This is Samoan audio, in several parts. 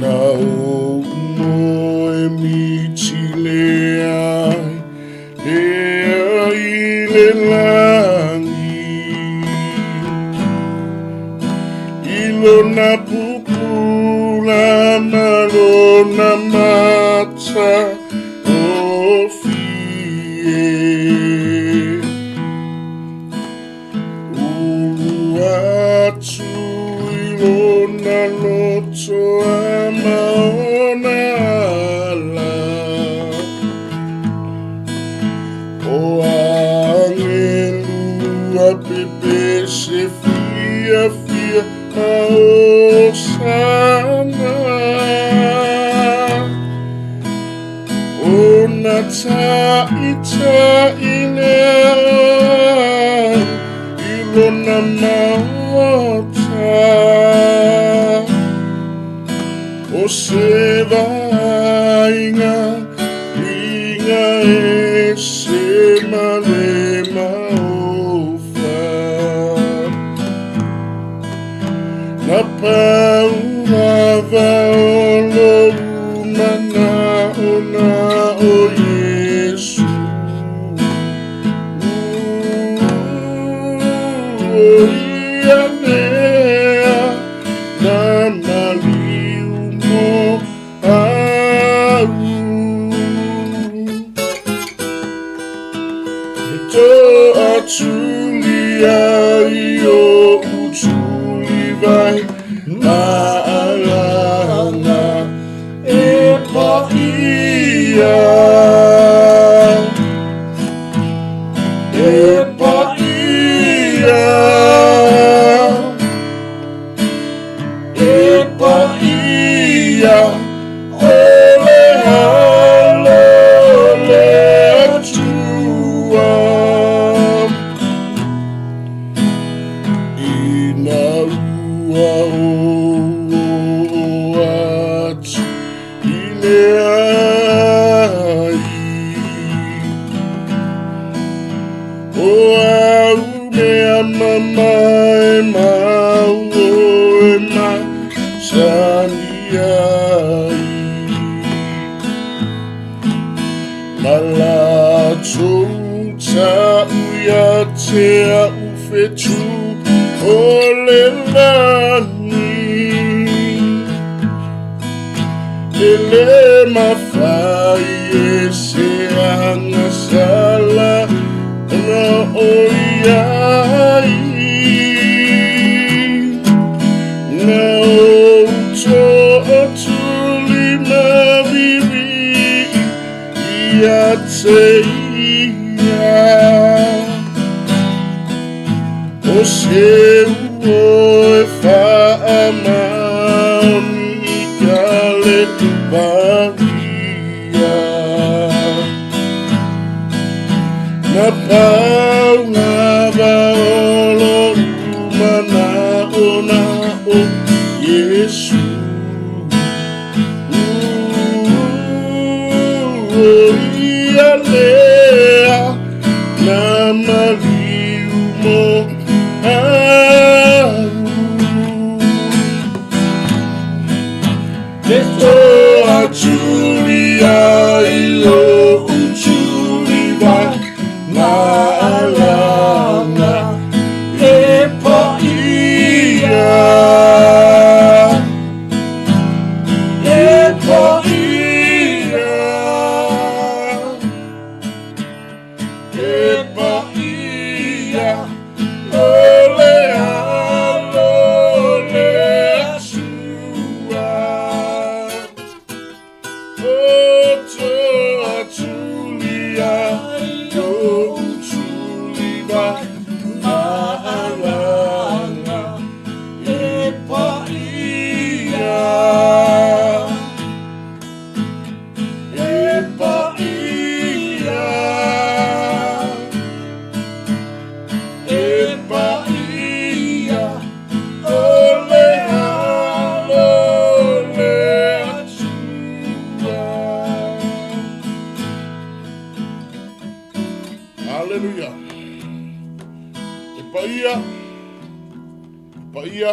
Na ou moe mitile ai lea i le lagi. I lona pupula ma lona mata o fie. Ulu atu i lona loto a ma ona ala. O angelu a pepese fia fia a osana. O na taʻitaʻi lea i lona maota. O se vaaiga uiga ese ma le maofa. Na pau lava o lou manao na o Iesu. O ia lea na maliu mo au. E toʻatuli ai oʻu tulivae maʻalaga e paia. E paia. E paia. O le Alo o le Atua. Ina ua oo atu i le ai. O au mea mamae mau oe masani ai. Na latou ta'u ia te a'u fetu o le lagi. E le mafai e se agasala ona oo i ai. Na ou toʻatuli ma vivii ia te ia. O se ua e faamaoni i Kalevaria. Na pau lava o loʻu manaʻo na o Iesu. O ia lea na maliu mo au. E toʻatuli ai loʻu tulivae maʻalaga e paia. E paia. E paia. O le Alo o le Atua. O toʻatuli ai loʻu tulivae maʻalaga e paia. E paia. E paia. O le Alo o le Atua. Aleluia. E paia. E paia.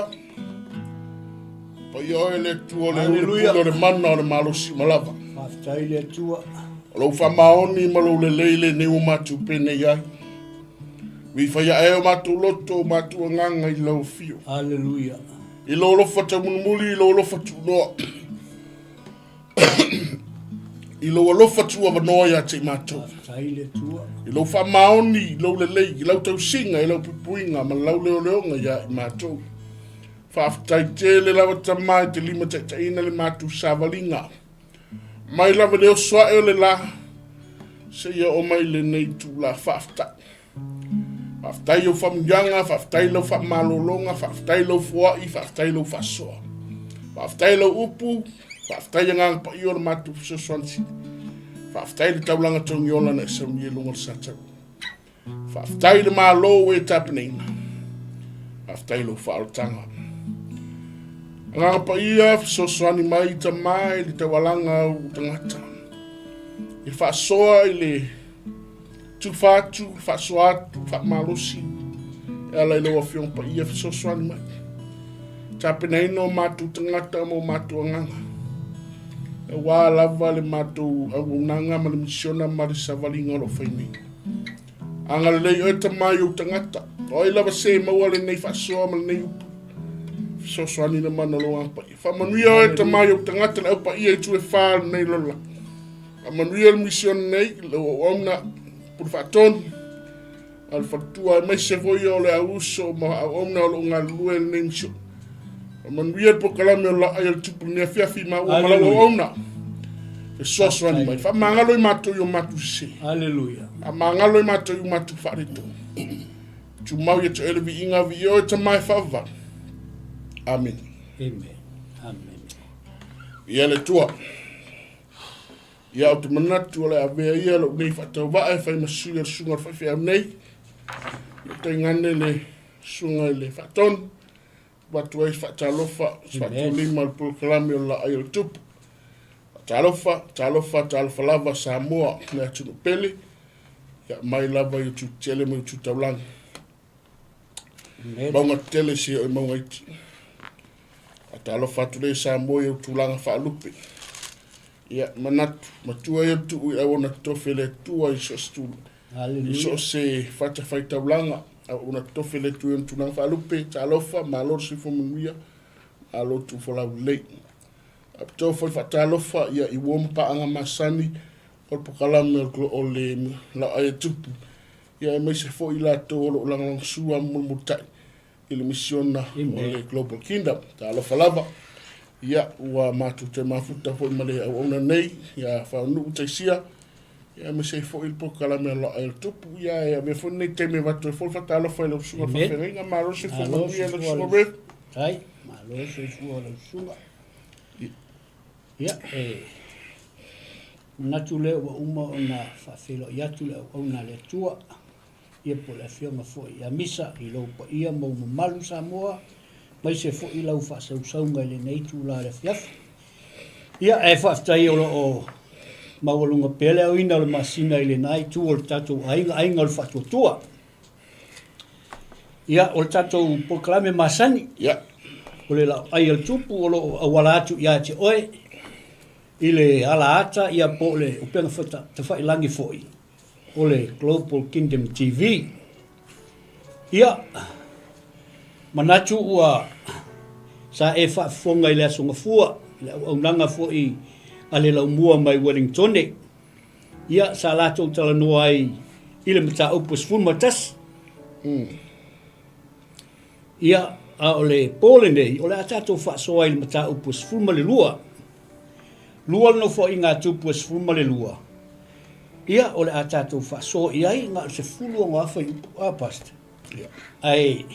E Paia oe le Atua o le ulu pule o le mana o le malosi uma lava. Faafetai le Atua. O lou faamaoni ma lou lelei lenei ua matou penei ai. Ui fai ae o matou loto o matou agaga i lau afio. Aleluia. I lou alofa taumunumuli, i lou alofa tuuloa. I lou alofa tuuavanoa ia te i matou. Faafetai le Atua. I lou faamaoni, i lou lelei, i lau tausiga, i lau puipuiga ma lau leoleoga ia i matou. Faafetai tele lava Tama e te limataitaiina le matou savaliga. Mai lava le oso ae o le la, seia oo mai lenei itula. Faafetai. Faafetai i ou faamanuiaga, faafetai i lau faamalologa, faafetai i lau foai, faafetai i lau faasoa. Faafetai i lau upu, faafetai i Agaga Paia o le matou fesoasoani sili. Faafetai i le taulaga togiola na e saunia i luga o le satau. Faafetai i le Malo ua e tapenaina. Faafetai i lou faaolataga. Agaga Paia, fesoasoani mai Tama i le taualaga au tagata. I faasoa i le tufa atu, faasoa atu, faamalosi. E ala i lau Afioga Paia, fesoasoani mai. Tapenaina o matou tagata ma o matou agaga. Aua lava le matou auaunaga ma le misiona ma le savaliga o lo o fai nei. Agalelei oe Tama i ou tagata. O ai lava se e maua lenei faasoa ma lenei upu. Fesoasoani le mana o lou Agaga Paia. Faamanuia oe Tama i ou tagata le au paia i itu e fa o lenei lalolagi. Faamanuia le misiona nei, lau auauna, Pule Faatonu, a le faletua aemaise foi o le auuso ma auauna o lo o galulue i lenei misiona. Faamanuia le polokalame o Laai o le Tupu lenei afiafi maua ma lau auauna. Fesoasoani mai. Faamagalo i matou i o matou sese. Aleluia. Faamagalo i matou i o matou faaletonu. Tumau ia te oe le viiga, viia oe Tama e faavavau. Amene. Amen. Amen. Ia le Atua. Ia ou te manatu o le avea ia lou nei faatauvaa e fai ma sui o le susuga o le faifeau nei. Ia taigane le susuga i le faatonu. Avatu ai faatalofa, se faatulima o le polokalame o le Laai o le Tupu. Faatalofa, talofa, talofa lava Samoa, le atunuu pele. Ia mai lava i utu tele ma utu taulaga. Mauga tele se o i mauga iti. Faatalofa atu le Samoa i ou tulaga faalupe. Ia manatu, matua ia tuu i auauna totofi a le Atua i so o se tulaga. I so o se fatafaitaulaga, auauna totofi a le Atua i ona tulaga faalupe, talofa, malo le soifua manuia, malo tuufolau lelei. Faapitoa foi faatalofa ia i uo ma paaga masani o le polokalame o le Laoai a Tupu, ia aemaise foi i latou o lo o lagolagosua ma mulimulitai i le misiona o le Global Kingdom. Talofa lava. Ia, ua matou toe mafuta foi ma le auauna nei, ia Faonuu Taisia, ia aemaise ai foi le polokalame a Laoai o le Tupu. Ia, e avea foi lenei taimi e avatu ai foi le faatalofa i lau susuga i le faafeagaiga. Malo le soifua manuia lau susuga Rev. Tai, malo le soifua o lau susuga. Ia, e manatu lea ua uma ona faafeiloai atu le auauna a le Atua. Ia po o le Afioga foi ia Misa i lou paia ma ou mamalu Samoa, aemaise foi lau faasausauga i lenei itula o le afiafi. Ia, ae faafetai o lo o maualuga pea le aoina o le masina i lena itu o le tatou aiga, aiga o le faatuatua. Ia, o le tatou polokalame masani, Ia. o le laoai a le tupu o lo o auala atu ia te oe i le ala ata ia po o le upega tafailangi foi o le Global Kingdom TV. Ia, manatu ua sa e faafofoga i le Aso Gafua, i le auaunaga foi a le laumua mai Wellingtone. Ia, sa latou talanoa ai i le mataupu e 11. Ia, a o le po lenei, o le a tatou faasoa i le mataupu e 12. Lua le nofoaiga a Tupu e 12. Ia, o le a tatou faasoa i ai na o le 16 fuaiupu, a Pastor? Ia. Ae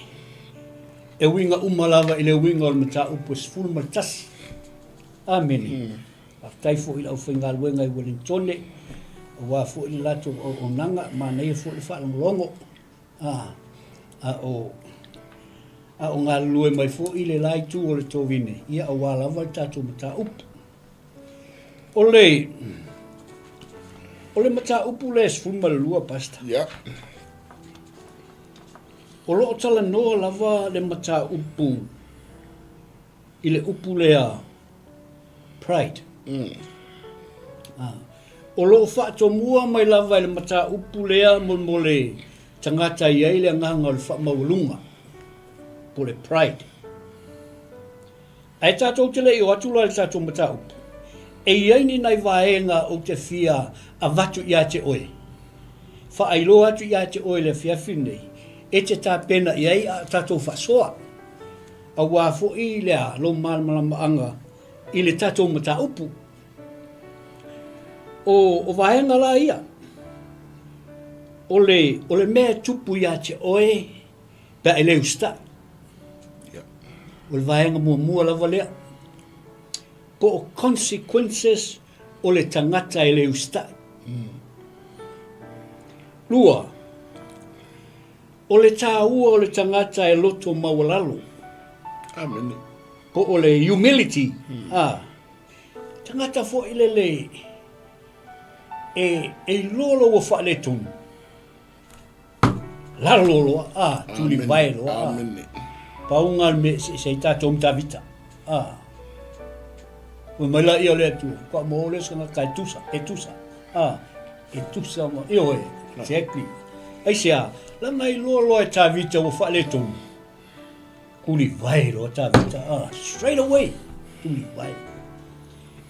e uiga uma lava i le uiga o le mataupu e 11. Amene. Faafetai foi i le aufaigaluega i Uelintone, aua foi le latou auaunaga, manaia foi le faalogologo. A, a o a o galulue mai foi le la itu o le tovine, ia aua lava le tatou mataupu. O le, o le mataupu lea e 12, Pastor. Ia. O lo o talanoa lava le mataupu. i le upu lea pride. O lo o faatomua mai lava e le mataupu lea mo le tagata e i ai le agaga o le faamaualuga, po o le pride. Ae tatou te le i o atu la i le tatou mataupu, e i ai ni nai vaega ou te fia avatu ia te oe, faailoa atu ia te oe i le afiafi lenei, e te tapena i ai a o tatou faasoa, aua foi le a, lou malamalamaaga i le tatou mataupu. O, o vaega la ia, o le, o le mea e tupu ia te oe, pe a e le usitai. O le vaega muamua lava lea. Po o consequences o le tagata e le usitai. Lua, o le taua o le tagata e loto maualalo. Amene. Po o le humility. Ah, tagata foi lele e, e iloa lou ua faaletonu. Lalo loa, a, tulivae loa, a. Amene. Pauga le mea eseese ai tatou ma Tavita. A. Fai mai laia o le Atua, faatoa maua lea o se tagata e tusa, e tusa, a, e tusa ma, ioe, exactly. Aisea? Leaga e iloa loa e Tavita ua faaletonu. Tulivae loa Tavita, a, straight away, tulivae.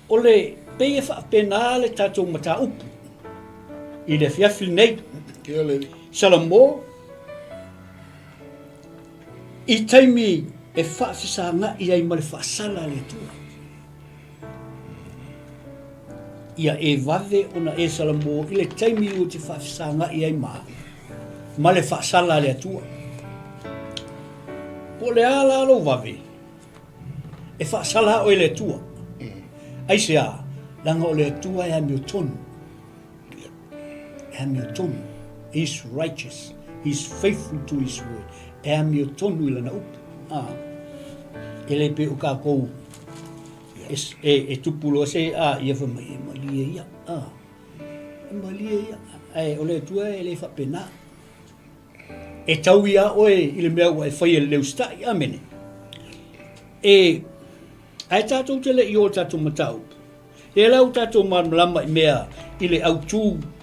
O le, pei e faapena le tatou mataupu i le afiafi lenei. Salamo, i taimi e faafesagai ai ma le faasala a le Atua. Ia e vave ona e Salamo i le taimi ua te faafesagai ai ma, ma le faasala a le Atua. Po o le a la lou vave, e faasala oe e le Atua. Aisea? Leaga o le Atua e amiotonu. E amiotonu. He is righteous. He is faithful to his word. E amiotonu i lana upu. Ah. E le pei o kākou e, e, e tupu loa se a ia fai mai e malie ia. Ah. E malie ia. Ae o le Atua e le faapena. E tau iā oe i le mea ua e faia i le usitai. Amene. E, ae tātou te le i o tātou mataupu. Lea la ua tātou malamalama i mea i le autū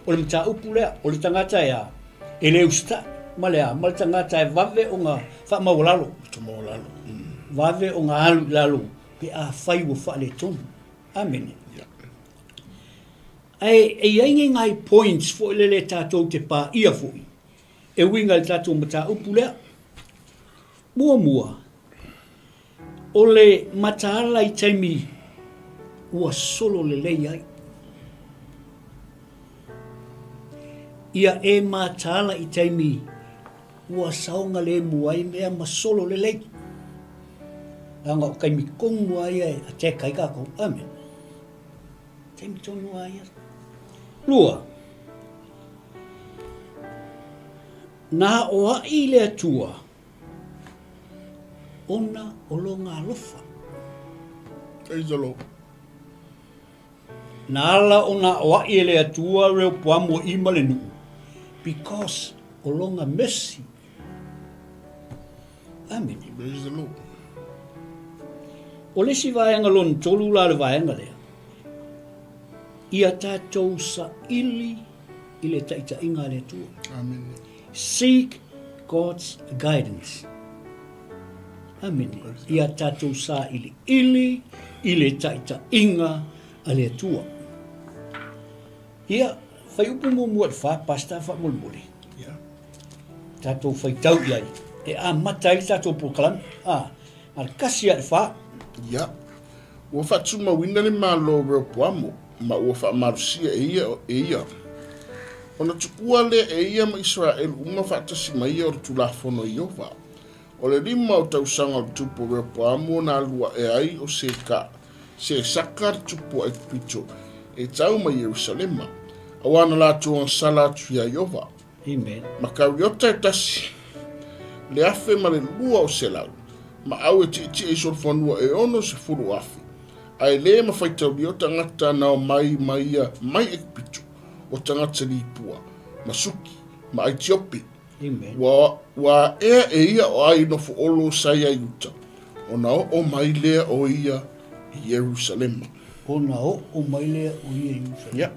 o le mataupu lea, o le tagata e a, e le usitai, ma le a, ma le tagata e vave ona faamaualalo. Faamaualalo. Vave ona alu i lalo pe afai ua faaletonu. Amene. Yeah. Ae e i ai ni nai points foi lele tatou te paia foi e uiga i le tatou mataupu lea. Muamua, o le mataala i taimi ua solo lelei ai. Ia e mataala i taimi ua saogalemu ai mea ma solo lelei. Leaga o taimi tonu lava ia e attack ai tatou. Amen. Taimi tonu lava ia. Lua, na aoai le Atua ona o lona alofa. Praise the Lord. Na ala ona aoai e le Atua Rehoboamu i ma le nuu because o lona mercy. Amene. Praise the Lord. O le isi vaega lona tolu la le vaega lea, ia tatou saili i le taitaiga a le Atua. Amene. Seek God's guidance. Amene. Ia tatou sailiili i le taitaiga a le Atua. Ia, faiupu muamua i le fa, Pastor, faamolemole. Ia. Tatou faitau i ai. E amata ai le tatou polokalame. Ah, na le kasi lava i le fa. Ia. Ua faatumauina le Malo o Rehoboamo, ma ua faamalosia e ia e ia. Ona tuua lea e ia ma Isaraelu uma faatasi ma ia o le Tulafono a Ieova. O le lima o tausaga o le tupu o Rehoboamu ona alu aʻe ai o Seka, Sesaka le tupu o Aikupito, e tau mai Ierusalema, auā na latou agasala atu iā Ieova. Amen. Ma Kariota e tasi, le afe ma le 200, ma au e tietie i solofanua e 60,000, ae lē mafaitaulia o tagata na omai ma ia mai Aikupito, o tagata Lipua, ma Suki, ma Aitiopi. Amen. Ua, ua aʻea e ia o ai nofo olo sa ia i uta. Ona oo mai lea o ia i Ierusalema. Ona oo mai lea o ia i Ierusalema. Ia.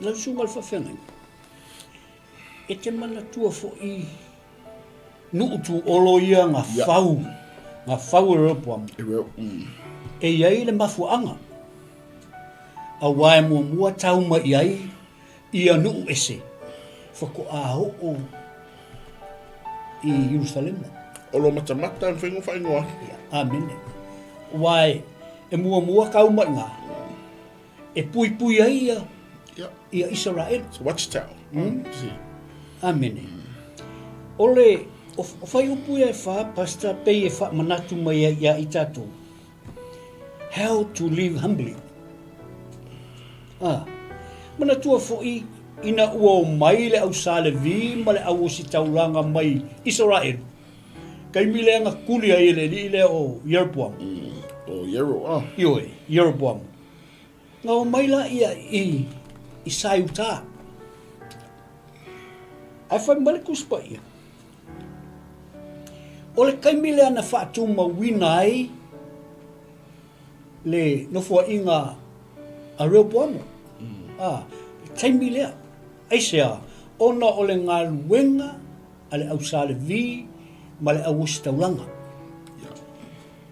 Lau susuga i le faafeagaiga, e te manatua foi nuu tuolo ia na fau, na fau e Rehoboamu. E i ai le mafuaaga, aua e muamua tau mai i ai ia nuu ese faatoa oo i Ierusalema. O lo matamata e whaingo whaingoa. Ia, amene. Aua e muamua tau mai i E puipui ai ia ia Isaraelu. It's a watchtower. Amene. O le o whaiupu ia e wha, Pastor, pei e whaamanatu mai ai ia i tātou. How to live humbly. Ah, manatua fo'i ina ua o mai le au Sa Levi ma le au Ositaulaga mai Isaraelu. Taimi lea na kuli ai e le alii lea o Ieroboamu. O Iero, ah. Ioe, Ieroboamu. Na omai la ia i, i Saiutā. Ae fai mai le Tusi Paia, o le taimi lea na faatumauina ai le nofoaiga a Rehoboamu. Mm. Ah, le taimi lea. Aisea, ona o le galuega a le au Sa Levi ma le au Ositaulaga.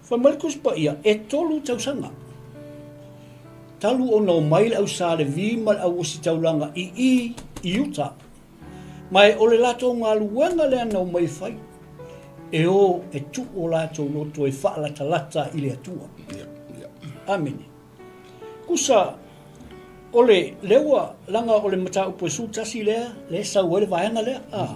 Fai mai le Tusi Paia, e tolu tausaga talu ona omai le au Sa Levi ma le au Ositaulaga i i i Uta, ma e o le latou galuega lea na omai e fai, e o e tuu o latou loto e faalatalata i le Atua. Amene. Kusa, o le, lea ua, leaga o le mataupu e 11 lea, lea e sau ai le vaega lea, a.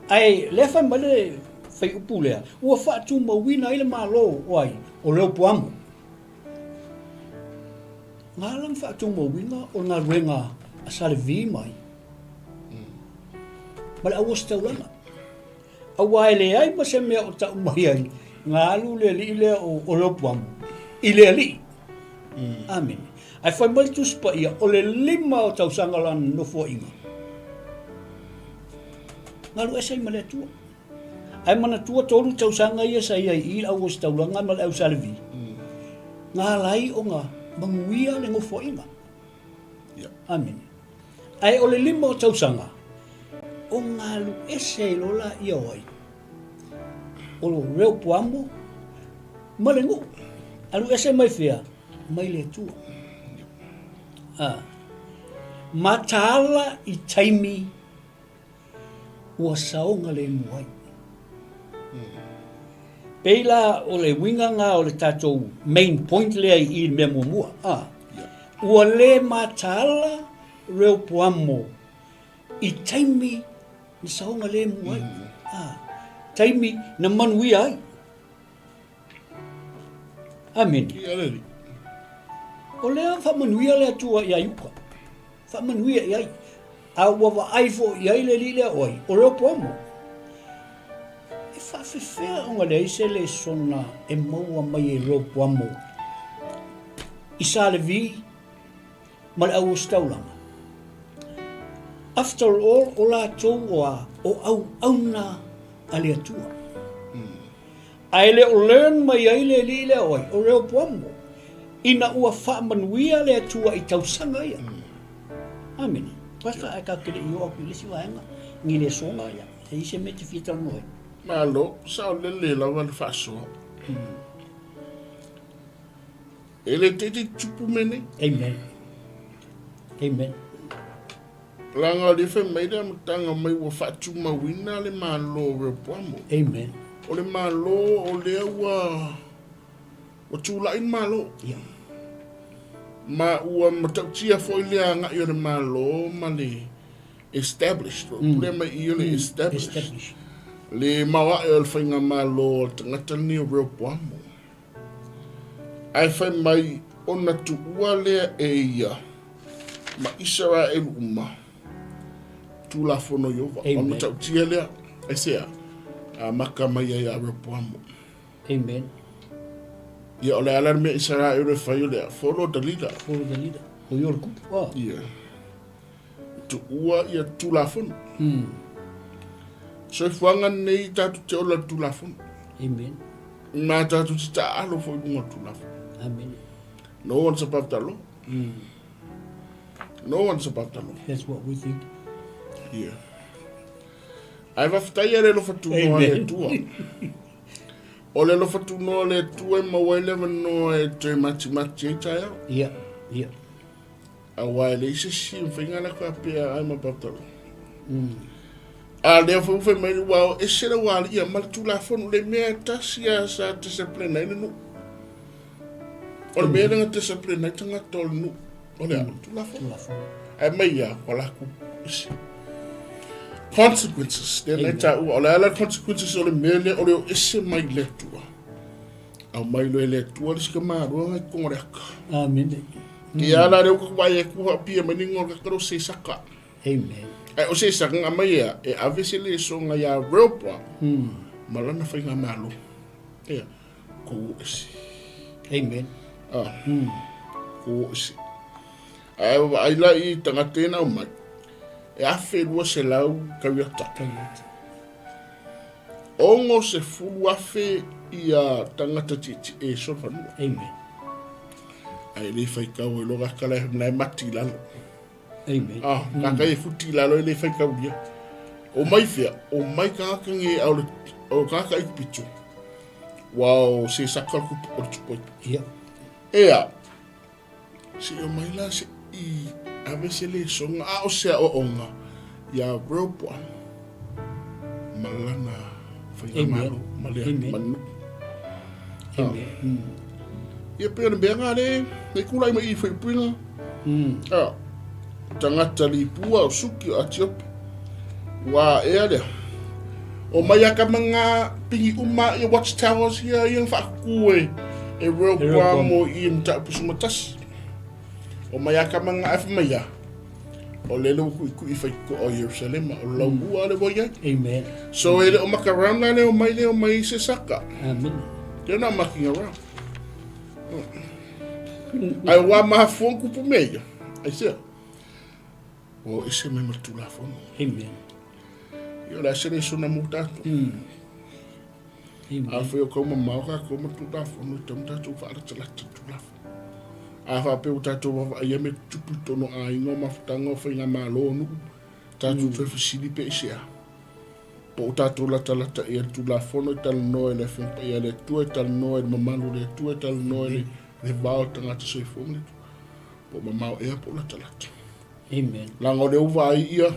Ae lea fai mai le faiupu lea, ua faatumauina ai le Malo o ai? O Rehoboamu. Nga la na faatumauina o le galuega a Salevi mai ma le auositaulaga. Aua e leai ma se mea o tau mai ai, na alu le alii lea o Rehoboamu i le alii. Amene. Ae fai mai le Tusi Paia, o le lima o tausaga lana nofoaiga, na alu ese ai ma le Atua. Ae manatua tolu tausaga ia sa i ai i le auositaulaga ma le au Sa Levi, na ala ai ona manuia le nofoaiga. Amene. Ae o le lima o tausaga, ona alu ese ai loa laia o ai? O Rehoboamo ma le nuu. Alu ese mai fea? Mai le Atua. Ah. Mataala i taimi ua saogalemu ai. Pei la o le uiga lena o le tatou main point lea i i le mea muamua. Ah. Ua le mataala Rehoboamo i taimi na saogalemu ai. Ah. Taimi na manuia ai. Amene. O lea faamanuia le Atua ia Iuta. Faamanuia i ai. A ua vaai foi i ai le alii lea o ai? O Rehoboamo. E faafefea ona leai se lesona e maua mai e Rehoboamo i Sa Levi ma le au ositaulaga? After all, o latou o a? O auauna a le Atua. Ae le o learn mai ai le alii lea o ai? O Rehoboamo. Ina ua faamanuia le Atua i tausaga ia. Amene. Pastor, ae tatou te le i oo atu i le isi vaega, ni lesoga ia, e i ai se mea e te fia talanoa ai? Malo, saolele lava le faasoa. E le teitei tupu mea nei. Amen. Amen. Leaga o lea fai mai le amataga mai ua faatumauina le Malo o Rehoboamo. Amen. O le Malo o lea ua ua tulai le Malo. Yeah. Ma ua matautia foi le agai o le Malo ma le established. Mm. Lea mai i o le established. Established. Le maoae o le faigamalo a le tagata lenei o Rehoboamo. Ae fai mai, ona tuua lea e ia ma Isaraelu uma Tulafono Ieova. O le matautia lea, aisea? Amata mai ai ia Rehoboamo. Amen. Ia, o le a la le mea Isaraelu e fai o lea? Follow the leader. Follow the leader. O ia o le kupu. Oh. Ia. Tuua ia Tulafono. Soifuaga nei tatou te ola i le Tulafono. Amen. Ma tatou te taaalo foi i luga o le Tulafono. Amene. No one's above the law. No one's above the law. That's what we think. Yeah. Ae faafetai ia le alofa tunoa a le Atua. O le alofa tunoa a le Atua e maua ai le avanoa e toe matimati ai taeao. Ia, ia. Aua e leai se isi e mafai ona faapea I'm above the law. A lea foi ua fai mai ua o ese le ua alii ma le Tulafono, le mea e tasi lava sa discipline ai le nuu. O le mea lea na discipline ai tagata o le nuu, o le a? O le Tulafono. Tulafono. Ae mai ia, ua lakou ese. Consequences, lea na taua. O le a la consequences o le mea lea o le o ese mai le Atua. Aumai loa e le Atua le isi tamālua i totonu o le aka. Amene. Ia la lea ua vaai atu faapia mai ni ngola ka se saka. Amen. Ai o se saka nga mai ia e ave se le songa ia Rehoboam. Ma lana faigamalo. Ia ko o ese. Amen. Ah. Ko o ese. Ai vaai la i tagata ia na aumai. E 1200 kariata. Kariata. 60,000 ia tagata tietie solofanua. Amen. Ae le faitau ai loa kaka la e mati i lalo. Amen. Ah, kaka e futi i lalo e le faitaulia. O mai fea, o mai tagata nge au le o tagata Aikupito. Ua o se saka o le kupu o le tupu Aikupito. Ia. Ea, Se i omai la se i ave se lesonga a o se aoaoga iā Rehoboam ma lana faigamalo ma le manu. Amen. Ia pei o le mea ngā le, le kulai mai i whaipuinga. Ah, tagata lipua o Suki o Atiopi. Ua ea lea. O mai aka ma ngā pingi uma ia watchtowers ia ia whaakuku e e Rehoboam o i mataupu sumatasi. O mai aka ma ngā efa mai ia. O lele ua kuʻikuʻi whai ko o Yerusalema o lau ua le ua iai. Amen. So e le o maka round la leo mai leo mai se saka. Amen. They're not mucking around. Ai ua mafua kupu mea ia. Ai sea. Ua o ese mai ma le Tulafono. Amen. Ia o le a se lesona mo tatou. Amen. A fai o kau mamao kākou ma le Tulafono, e tatau ona tatou faalatalata i le Tulafono. A faapea ua tatou vaavaaia mea tutupu i totonu o aiga, o mafutaga, o faigamalo o nuu, tatou toe fesili pe aisea. Po o tatou latalata i le Tulafono e talanoa i le Afioga Paia a le Atua, e talanoa i le mamalu o le Atua, e talanoa i le va o le tagata soifua ma le Atua. Po o mamao ea po o latalata. Amen. Leaga o lea ua vaai ia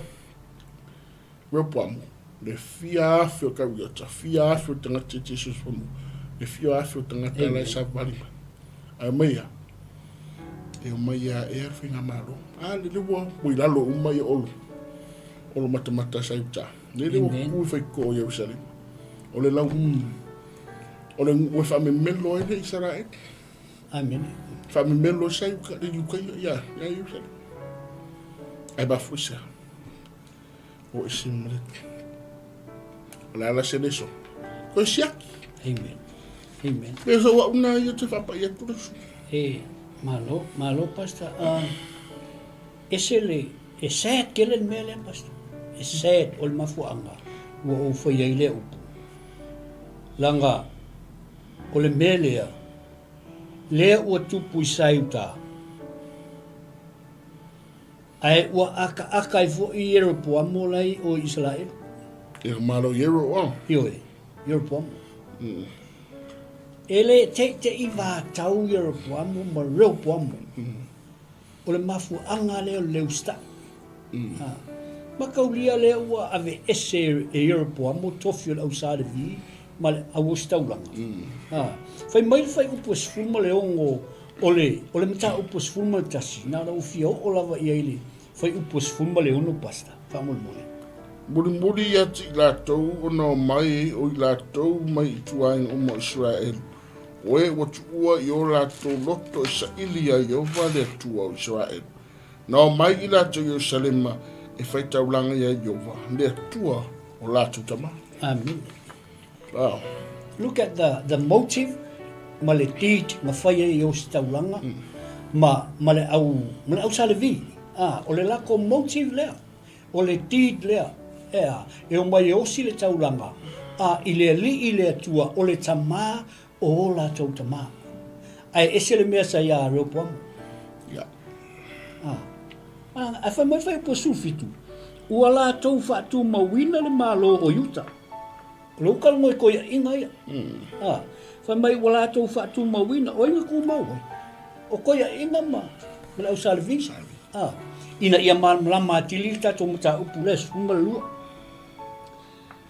Rehoboam, le fia afe o Kariota, fia afe o tagata i Jesus Fonua, le fia afe o tagata la e savali mai. Ae omai ia, e omai ia ea le faigamalo. A lele ua ua i lalo uma ia Olo, Olo matamata sa i uta. Lele ua kuku i faitotoa o Ierusalema. O le lau, o le ua faamemelo ai le Isaraelu. Amene. Faamemelo sa i uka, i uka ia, ia Ierusalema. Ae mafua i se aha? O ese ma le Atua. O le a la se leso? Koe siaki. Amen. Amen. Me sa ua una ia te whapai atu le su. E, malo, malo, Pastor. Ese le, e sad tele le mea lea, Pastor. E sad o le mafuaaga ua ou faia ai lea upu. Leaga o le mea lea, lea ua tupu i Saiuta, ae ua akaaka ai foi Ieropoamo la i o i Isaraelu. Ia malo Ieropoamo. Ioe, Ieropoamo. E le teitei vatau Ieropoamo ma Rehopoamo. O le mafuaaga lea o le usitai. Mataulia lea ua aveese e Ieropoamo tofi o le au Sa Levi ma le au ositaulaga. Fai mai le fuaiupu e 16 o le, o le mataupu e 11, na ona ou fia oo lava i ai i le fuaiupu e 16, Pastor, faamolemole. Mulimuli ia te i latou ona omai ai o i latou mai i ituaiga uma o Isaraelu, o e ua tuua i o latou loto e saili iā Ieova le Atua o Isaraelu. Na omai i latou i Ierusalema e fai taulaga iā Ieova, le Atua o latou tama. Amene. Wow. Look at the, the motive ma le deed na fai ai i ositaulaga ma, ma le au, ma le au Sa Levi. Ah, o le lako motive lea, o le deed lea, ea, e omai e osi le taulaga. A i le Alii le Atua o le Tama o o latou tama. Ae ese le mea sa iā Rehoboama. Ia. A, a, ae fai mai fuaiupu 17, ua latou faatumauina le Malo o Iuta. O lea ua talanoa i toeaiina ia. A, fai mai ua latou faatumauina, o ai na tumau ai? O toeaiina ma, ma le au Sa Levi. A, ina ia malamalama atili le tatou mataupu i le 12.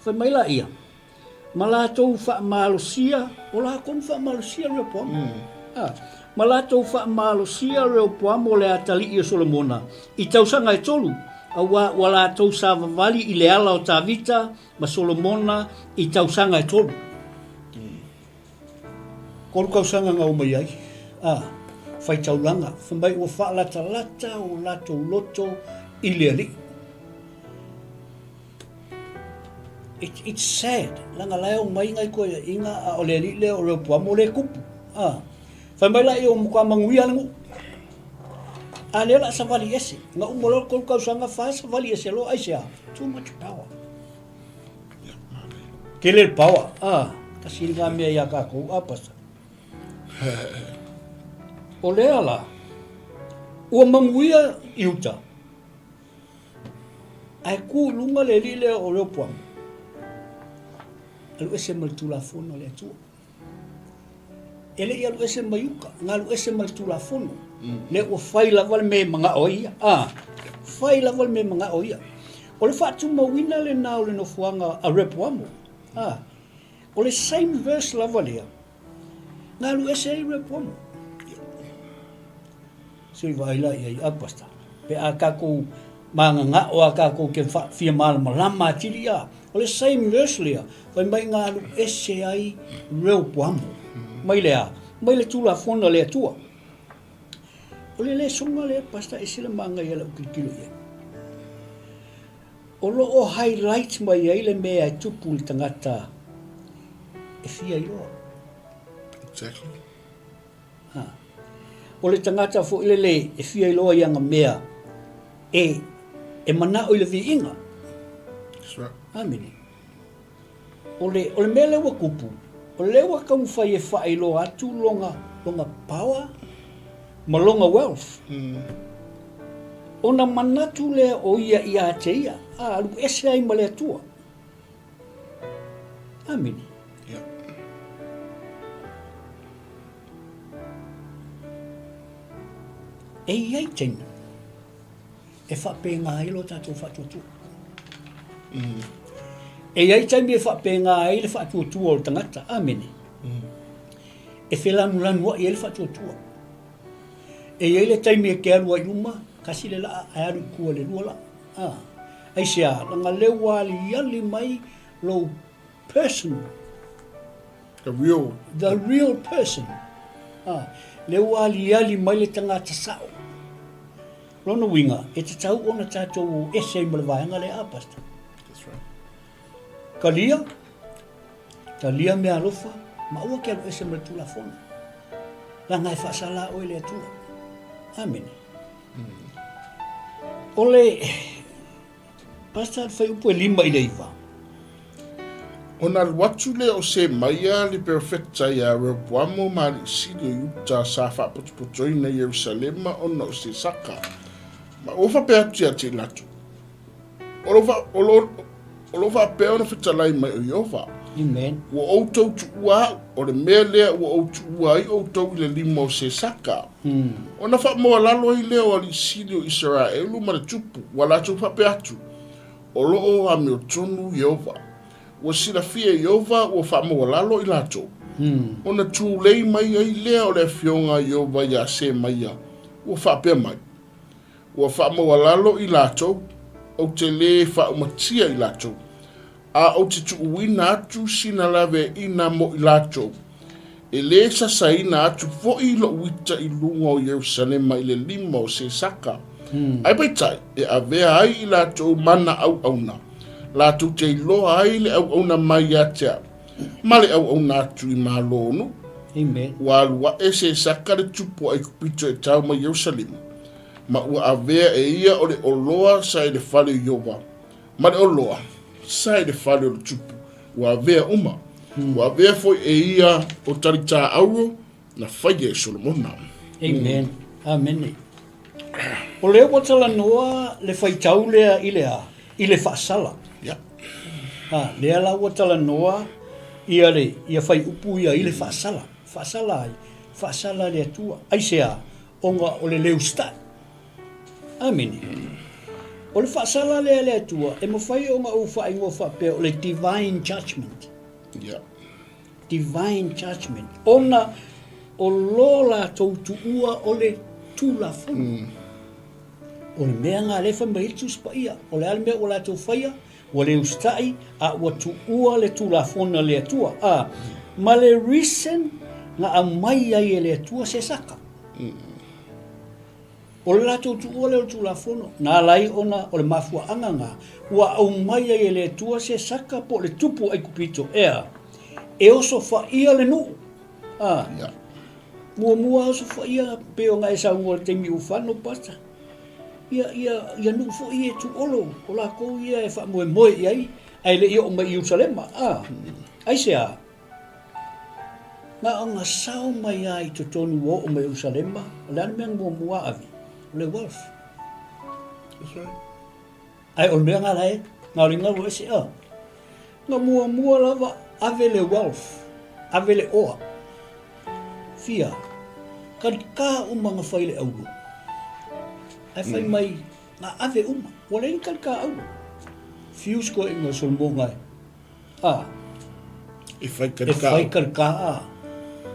Fai mai laia, ma latou faamalosia, o latou na faamalosia Rehoboama. Mm. Ma latou faamalosia Rehoboama o le atalii o Solomona i tausaga e tolu, auā ua latou savavali i le ala o Tavita ma Solomona i tausaga e tolu. Mm. Tolu tausaga na omai ai, a, faitaulaga, fai mai ua faalatalata o latou loto i le Alii. It, it's sad, leaga la e omai nai toeaiina a o le alii lea o Rehoboamo o lea e tupu. Ah. Fai mai laia ua matua manuia le nuu. A lea o le a savali ese. Na uma loa le tolu tausaga fa savali ese loa aisea? Too much power. Tele le power. Ah, tasi lena mea ia tatou, ah, Pastor. O lea la, ua manuia i uta. Ae ku i luga le alii lea o Rehoboama, alu ese ma le Tulafono a le Atua. E le i alu ese mai uka, na alu ese ma le Tulafono. Lea ua fai lava le mea e manao ai ia. Ah, fai lava le mea e manao ai ia. O le faatumauina lena o le nofoaga a Rehoboama. Ah, o le same verse lava lea, na alu ese ai Rehoboama. Se i vaai la i ai, a Pastor, pe a tatou magagao a tatou te fia malamalama atili a, o le same verse lea, fai mai na alu ese ai Rehoboamo, mai le a? Mai le Tulafono a le Atua. O le lesoga lea, Pastor, ese le manaia i lau tilotilo i ai. O lo o highlight mai ai le mea e tupu i le tagata e fia iloa. Exactly. Ha. O le tagata foi lele e fia iloa i ana mea e, e manao i le viiga. That's right. Amene. O le, o le mea lea ua tupu, o lea ua taumafai e faailoa atu lona, lona power ma lona wealth. Ona manatu lea o ia ia te ia, a alu ese ai ma le Atua. Amene. Yeah. E i ai taimi e faapena ai lo tatou faatuatua. Mm. E i ai taimi e faapena ai le faatuatua o le tagata. Amene. Mm. E felanulanuai ai le faatuatua. E i ai le taimi e te alu ai i luma, kasi le laa, ae alu i tua i le lua laa. Ah. Aisea, leaga lea ua aliali mai lou personal. The real. The real person. Ah, lea ua aliali mai le tagata sao. Lona uiga, e tatau ona tatou o ese ai ma le vaega lea, a Pastor? That's right. Talia, talia mea alofa, ma aua ke alu ese ma le Tulafono. Leaga e faasala oe le Atua. Amene. Mm. O le Pastor, le fuaiupu e 5 i le 9. Ona alu atu lea o Semaia le perofeta iā Rehoboamo ma alii sili o Iuta sa faapotopotoina i Ierusalema ona o Sesaka, ma ua faapea atu ia te i latou, O lo, o lo, o lo faapea ona fetalai mai o Ieova. Amen. Ua outou tuua au, o le mea lea ua ou tuua ai outou i le lima o Sesaka. Mm. Ona faamaualalo ai lea o alii sili o Isaraelu ma le tupu, ua latou faapea atu, O lo o amiotonu Ieova. Ua silafia e Ieova ua faamaualalo i latou. Mm. Ona tulei mai ai lea o le afioga a Ieova iā Semaia, ua faapea mai, Ua faamaualalo i latou, ou te lē faaumatia i latou, a ou te tuuina atu sina laveaiina mo i latou, e lē sasaina atu foi loʻu ita i luga o Ierusalema i le lima o Sesaka, ae peitai, e avea ai i latou ma na auauna, latou te iloa ai le auauna mai ia te au, ma le auauna atu i malo o nuu. Amen. Ua alu aʻe Sesaka le tupu o ʻAikupito e tau mai Ierusalema, ma ua avea e ia o le oloa sa i le fale o Ieova, ma le oloa sa i le fale o le tupu, Ua avea uma. Ua avea foi e ia o talitā auro na faia e Solomona. Amen. Amene. O lea ua talanoa le faitau lea i le a? I le faasala. Yeah. Ha, lea la ua talanoa ia le ia faiupu ia i le faasala. Faasala ai, faasala le Atua. Aisea? Ona o le le usitai. Amene. O le faasala lea a le Atua, e mafai ona ou faaigoa faapea o le divine judgment. Yeah. Divine judgment. Ona o lo latou tuua o le Tulafono. O le mea lena lea e fai mai ai le Tusi Paia. O le a le mea ua latou faia? Ua le usitai a ua tuua le Tulafono a le Atua. A, ma le reason na aumai ai e le Atua se saka. O le latou tuua lea o le Tulafono, na ala ai ona o le mafuaaga lena, ua aumai ai e le Atua se saka po o le tupu o Aikupito, ea, e osofaia le nuu. A, muamua osofaia pei ona e saunoa i le taimi ua fano, Pastor. Ia, ia, ia nuu foi ia e tuuolo, o lakou ia e faamoemoe i ai, ae le i oo mai i Ierusalema. A, aisea? Na ona sao mai lava i totonu ua oo mai i Ierusalema, o le a le mea na muamua ave? O le wealth. That's right. Ae o le mea nga la e, na o le galu ese a. Na muamua lava ave le wealth, ave le oa. Fia, kalika uma na fai le auro. Ae fai mai, na ave uma. Ua leai ni kalika auro. Fiu se koeʻina o Solomona e. A. E fai kalika. E fai kalika a.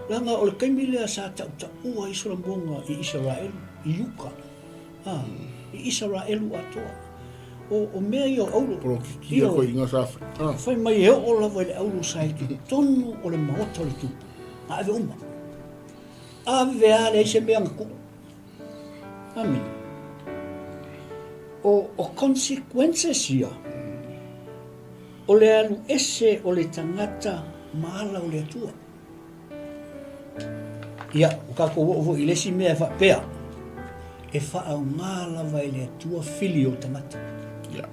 Leaga o le taimi lea sa taʻutaʻua ai Solomona i Isaraelu, i uka. A, i Isaraelu atoa. O, o mea ia o auro. Polokiki ia koe i nga sa fai. A. Fai mai e oo lava i le auro sa i totonu o le maota o le tupu. Na ave uma. Ave a leai se mea na tuu. Amene. O, o consequences ia, o le alu ese o le tagata ma ala o le Atua. Ia, ua tatou oo foi i le isi mea e faapea, e faaaoga lava e le Atua fili o tagata. Yeah.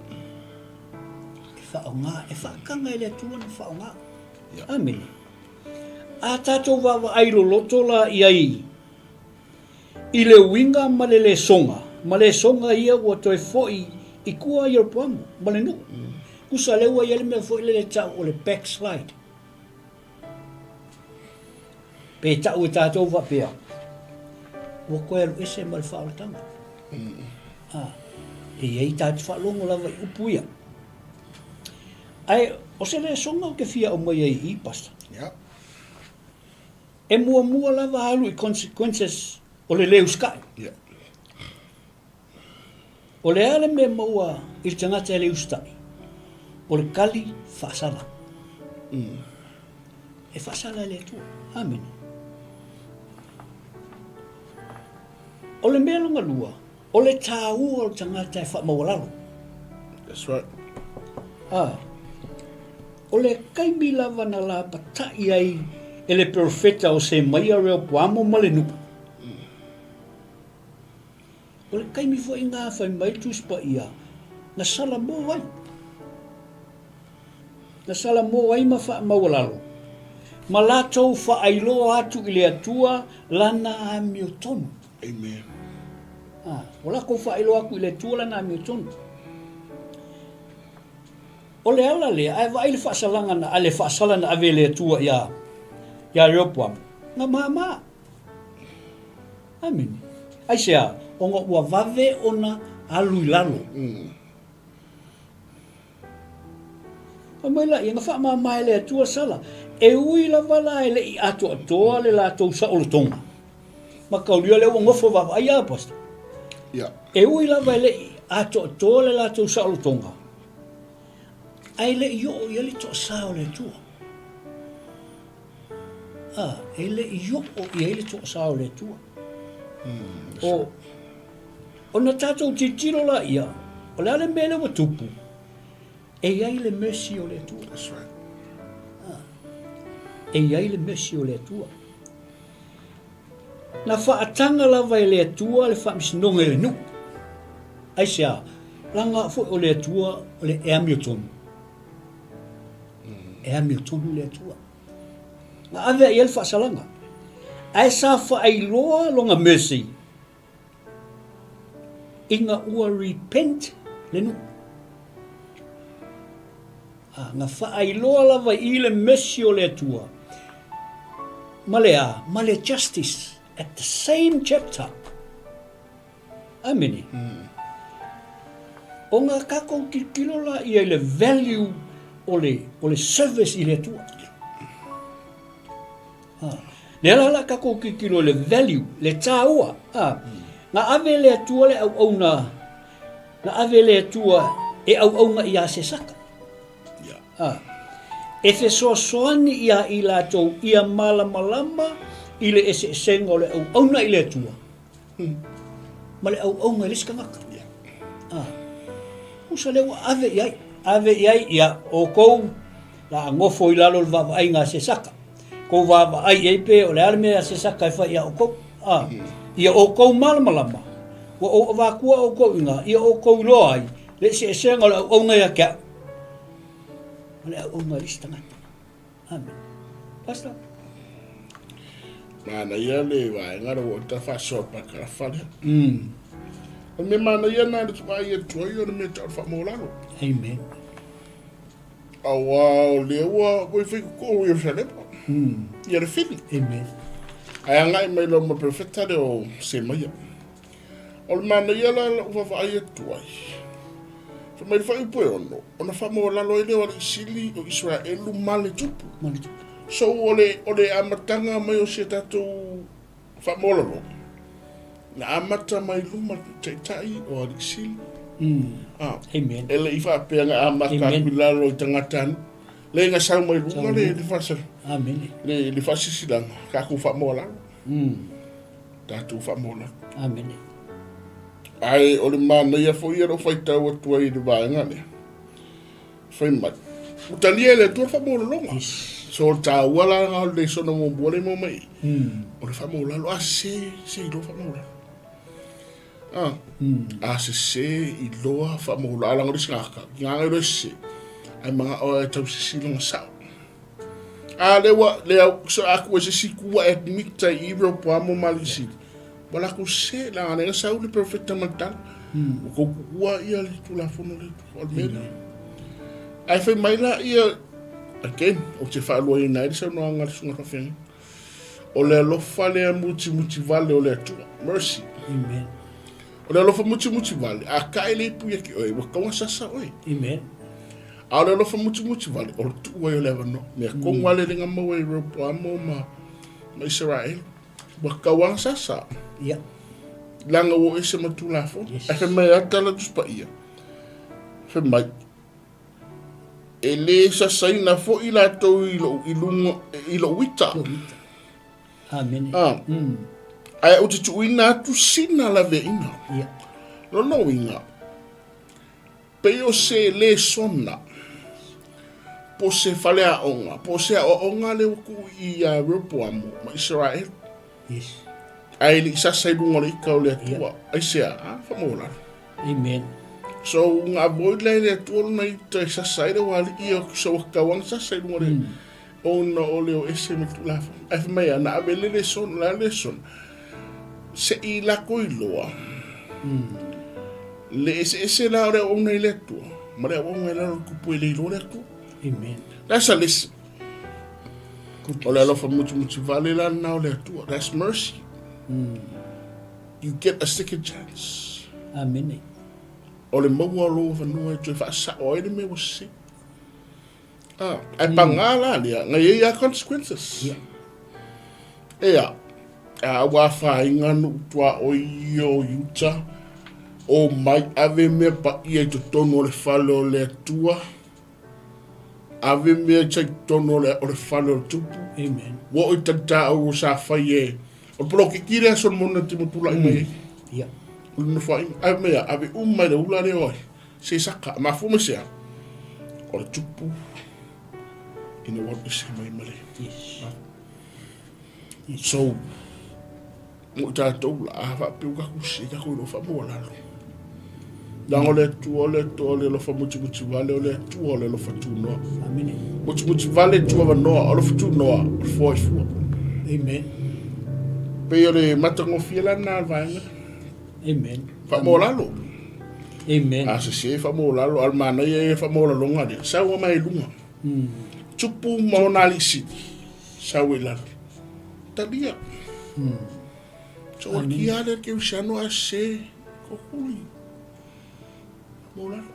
E faaaoga, e faataga e le Atua na faaaoga. Yeah. Amene. A tatou vaavaai loloto la i ai I le uiga ma le lesoga, ma lesoga ia ua toe foi i tua Ieropoamo ma le nuu. Tusa lea ua i ai le mea foi lele tau o le backslide. Pe tau e tatou faapea, ua toe alu ese ma le faaolataga. Ah, e i ai tatou faalogo lava i upu ia. Ae o se lesoga ou te fia aumai ai i i, Pastor. Yeah. E muamua lava alu i consequences o le le usikai. Yeah. O le a le mea maua i le tagata e le usitai? O le kali faasala. E faasala e le Atua. Amene. O le mea lona lua, O le tāua o le tagata e faamaualalo. That's right. Ah, o le taimi lava na lapataʻi ai e le perofeta o Semaia Reopoamo ma le nuu. O le taimi foi na fai mai le Tusi Paia, na salamo ai. Na salamo ai ma faamaualalo, ma latou faailoa atu i le Atua lana amiotonu. Amen. Ah, ua latou faailoa atu i le Atua lana amiotonu. O le ala lea, ae vaai le faasalaga na, le faasala na ave e le Atua iā, iā Reopoamo, na māmā. Amene. Aisea, ona ua vave ona alu i lalo. Fai mai laia, na faamama e le Atua sala, e ui lava la e le i atoatoa le latou saolotoga. Mataulia lea ua nofo vaavaai a, Pastor. Yeah. E ui lava e le i atoatoa le latou saolotoga, ae le i oo i ai le toasā o le Atua. Ah, e le i oo i ai le toasā o le Atua. O, ona tatou tilotilo laia, o le a le mea lea ua tupu, e i ai le mercy o le Atua. That's right. Ah, e i ai le mercy o le Atua. Na faataga lava e le Atua le faamasinoga i le nuu. Aisea? Leaga foi o le Atua o le e amiotonu. E amiotonu le Atua. Na ave i ai le faasalaga. Ae sa faailoa lona mercy ina ua repent le nuu. A, na faailoa lava i le mercy o le Atua ma le a? Ma le justice at the same chapter. Amene. Ona tatou tilotilo laia i le value o le, o le service i le Atua. Ha. Lea la la tatou tilotilo i le value, le tāua. Ha. Na ave le Atua le auauna, na ave le Atua e auauna ia Sesaka. Ha. E fesoasoani ia i latou ia malamalama i le eseesega o le auauna i le Atua. Ma le auauna i le isi tagata. A. Usa lea ua ave i ai. Ave i ai, ia, outou la a nofo i lalo o le vaavaaiga a Sesaka. Kou vaavaai i ai pe o le a le mea a Sesaka e fai ia outou. A. Ia outou malamalama, ua ou avatua outou i ina, ia outou iloa ai le eseesega o le auauna ia te au ma le auauna i le isi tagata. Amen. Pastor. Manaia le vaega lea ua ta faasoa pakarafa lea. O le mea manaia na le vaai atu ai o le mea tau faamaualalo. Amen. Aua o lea ua ua fai koko Ierusalema. Ia le fili. Amen. Ae agai mai loa ma profeta lea o Semaia. O le manaia la lau vaavaai atu ai, fai mai le fuaiupu e ono, ona faamaualalo ai lea o alii sili o Iseraelu ma le tupu. Ma le tupu. So o le, o le amataga mai o si a tatou faamaualaloga, na amata mai luma taitai o alii sili. Ah, Amen. E le i faapea na amata atu i lalo i tagata nuu. Le na sau mai luga le, le, faasa, Amen. le, le faasisilaga, tatou faamaualalo. Tatou faamaualalo. Amene. Ae o le manaia foi ia lou faitau atu ai i le vaega lea. Fai mai, ua talia e le Atua le faamaualaloga. Yes. So o le taua la lena o le lesona muamua lea e maua mai i, o le faamaualalo. A sese, se iloa faamaualalo. Ah, a sese iloa faamaualalo. A leaga o le isi gagata, gaga iloa e sese, ae manao e tausisi lona sao. A lea ua, lea so aku e se isi ku ua admit ai i Rehoboamo ma alii sili. Ua latou sese, leaga lea na sau le perofeta ma le tala. Ua tou tuua ia le Tulafono le Atua, o le mea lea. Ae fai mai la ia, again, ou te faaluaina ai le saunoaga a le susuga faafeagaiga. O le alofa lea mutimuti vale o le Atua, mercy. Amen. O le alofa mutimuti vale, a tae le ipu ia te oe, ua tatau ona sasa oe. Amen. A o le alofa mutimuti vale, o le tuu ai o le avanoa. Mea tonu lava le le na maua i Rehoboamo ma, ma Isaraelu. Ua tatau lava ona sasa. Ia. Leaga ua o ese ma Tulafono. Yes. Ae fai mai lava tala Tusi Paia, fai mai, e le sasaina foi latou i lou, i luga, i lou ita. Lou ita. Amene. Ah. Ae ou te tuuina atu sina laveaiga. Ia. Lona uiga, pei o se lesona, po o se faleaoga, po o se aoaoga lea ua tuu i ia Rehoboamo ma Isaraelu. Yes. Ae le i sasa i luga o le ita o le Atua. Aisea? A, faamaualalo. Amen. So, na avoid la e le Atua lona ita e sasa ai le ualii o so ua tatau lava ona sasa i luga o le ona o le o ese ma le Tulafono. Ae fai mai a, na ave le lesona, la le lesona, se i lako iloa le eseese la o le auauna i le Atua ma le auauna i lalo o le tupu e le iloa le Atua. Amen. That's a lesson. O le alofa mutimuti vale la lena o le Atua. That's mercy. You get a second chance. Amene. O le maua o lou avanoa e toe faasao ai le mea ua sese. Ah, ae pagā la lea, na i ai lava consequences. Yeah. Ea, a ua afaina nuu tuaoi ia o Utah, o mai ave mea paia i totonu o le fale o le Atua, ave mea i totonu o le, o le fale o le tupu. Amen. Ua oo i talitaou o sa fai e, o le polokiki lea a Solomona na timo tulai mai ai. Yeah. O le nofoaiga. Ae mea, ave uma i le ula lea o ai. Se saka, mafua mai se a? O le tupu ina ua alu ese mai ma le. Yes. So, mo i tatou la, a faapea ua tatou sese, tatou iloa faamaualalo. Leaga o le Atua o le Atua o le alofa mutimuti vale, o le Atua o le alofa tunoa. Amene. Mutimuti vale tuavanoa, alofa tunoa, o le foa i fua. Amen. Pei o le matagofie la lena o le vaega. Amen. Faamaualalo. Amen. A sese faamaualalo, a o le manaia ia faamaualaloga lea, sau mai i luga. Tupu ma ona alii sili, sau i lalo. Talia. So o le kia lea ke usiano a sese, kokuli. Faamaualalo.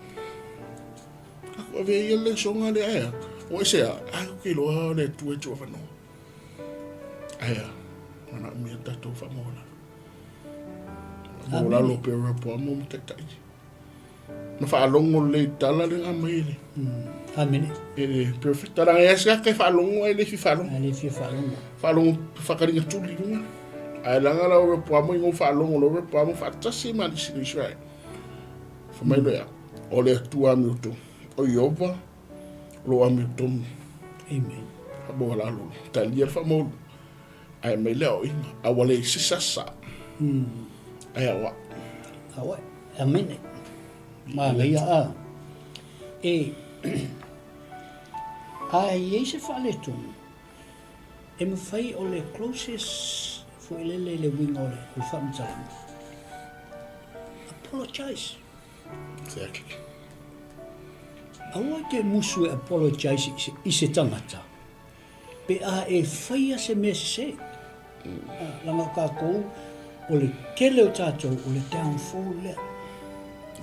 Aku ave ia le soga lea aea. O ese a, ai o ke loa le Atua e tuavanoa. Aea, manaomia tatou faamaualalo. Mo lalo pe ora po mo taitai. Na faalogo lelei i tala le na mai le. Amene. E le perfect tala e asa ke faalogo ai le fi faalogo. Ai le fi faalogo. Faalogo whakaringa tuli lunga. Ai langa la ora po mo ngo faalogo lo ora po mo faatasi ma le sinu Israel. Fa mai lo ya. O le Atua mi utu. O Iova lo ami utu. Amen. Mo lalo. Talia fa mo. Ae mai le aoaiga, a ua leai se sasa. Ae aoai. Aoai, amene. Manaia a. E, a i ai se faaletonu, e mafai o le closest foi lele i le uiga o le, o le faamatalaga. Apologize. Exactly. Aua te musu e apologize i se, i se tangata. Pe a e faia se mea sese, leaga o tatou, o le tele o tatou, o le downfall lea.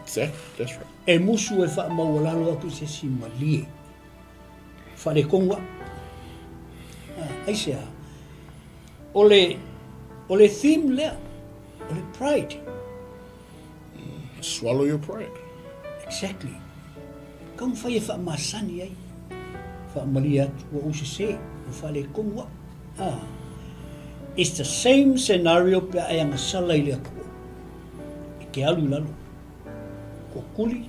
Exactly, that's right. E musu e faamaualalo atu i se isi malie, faaletonu au. Aisea? O le, o le theme lea, o le pride. Swallow your pride. Exactly. Taumafai e faamasani ai. Faamalie atu, ua ou sese, ua faaletonu au. Ah. It's the same scenario pe a e agasala i le Atua. E te alu i lalo. Kukuli,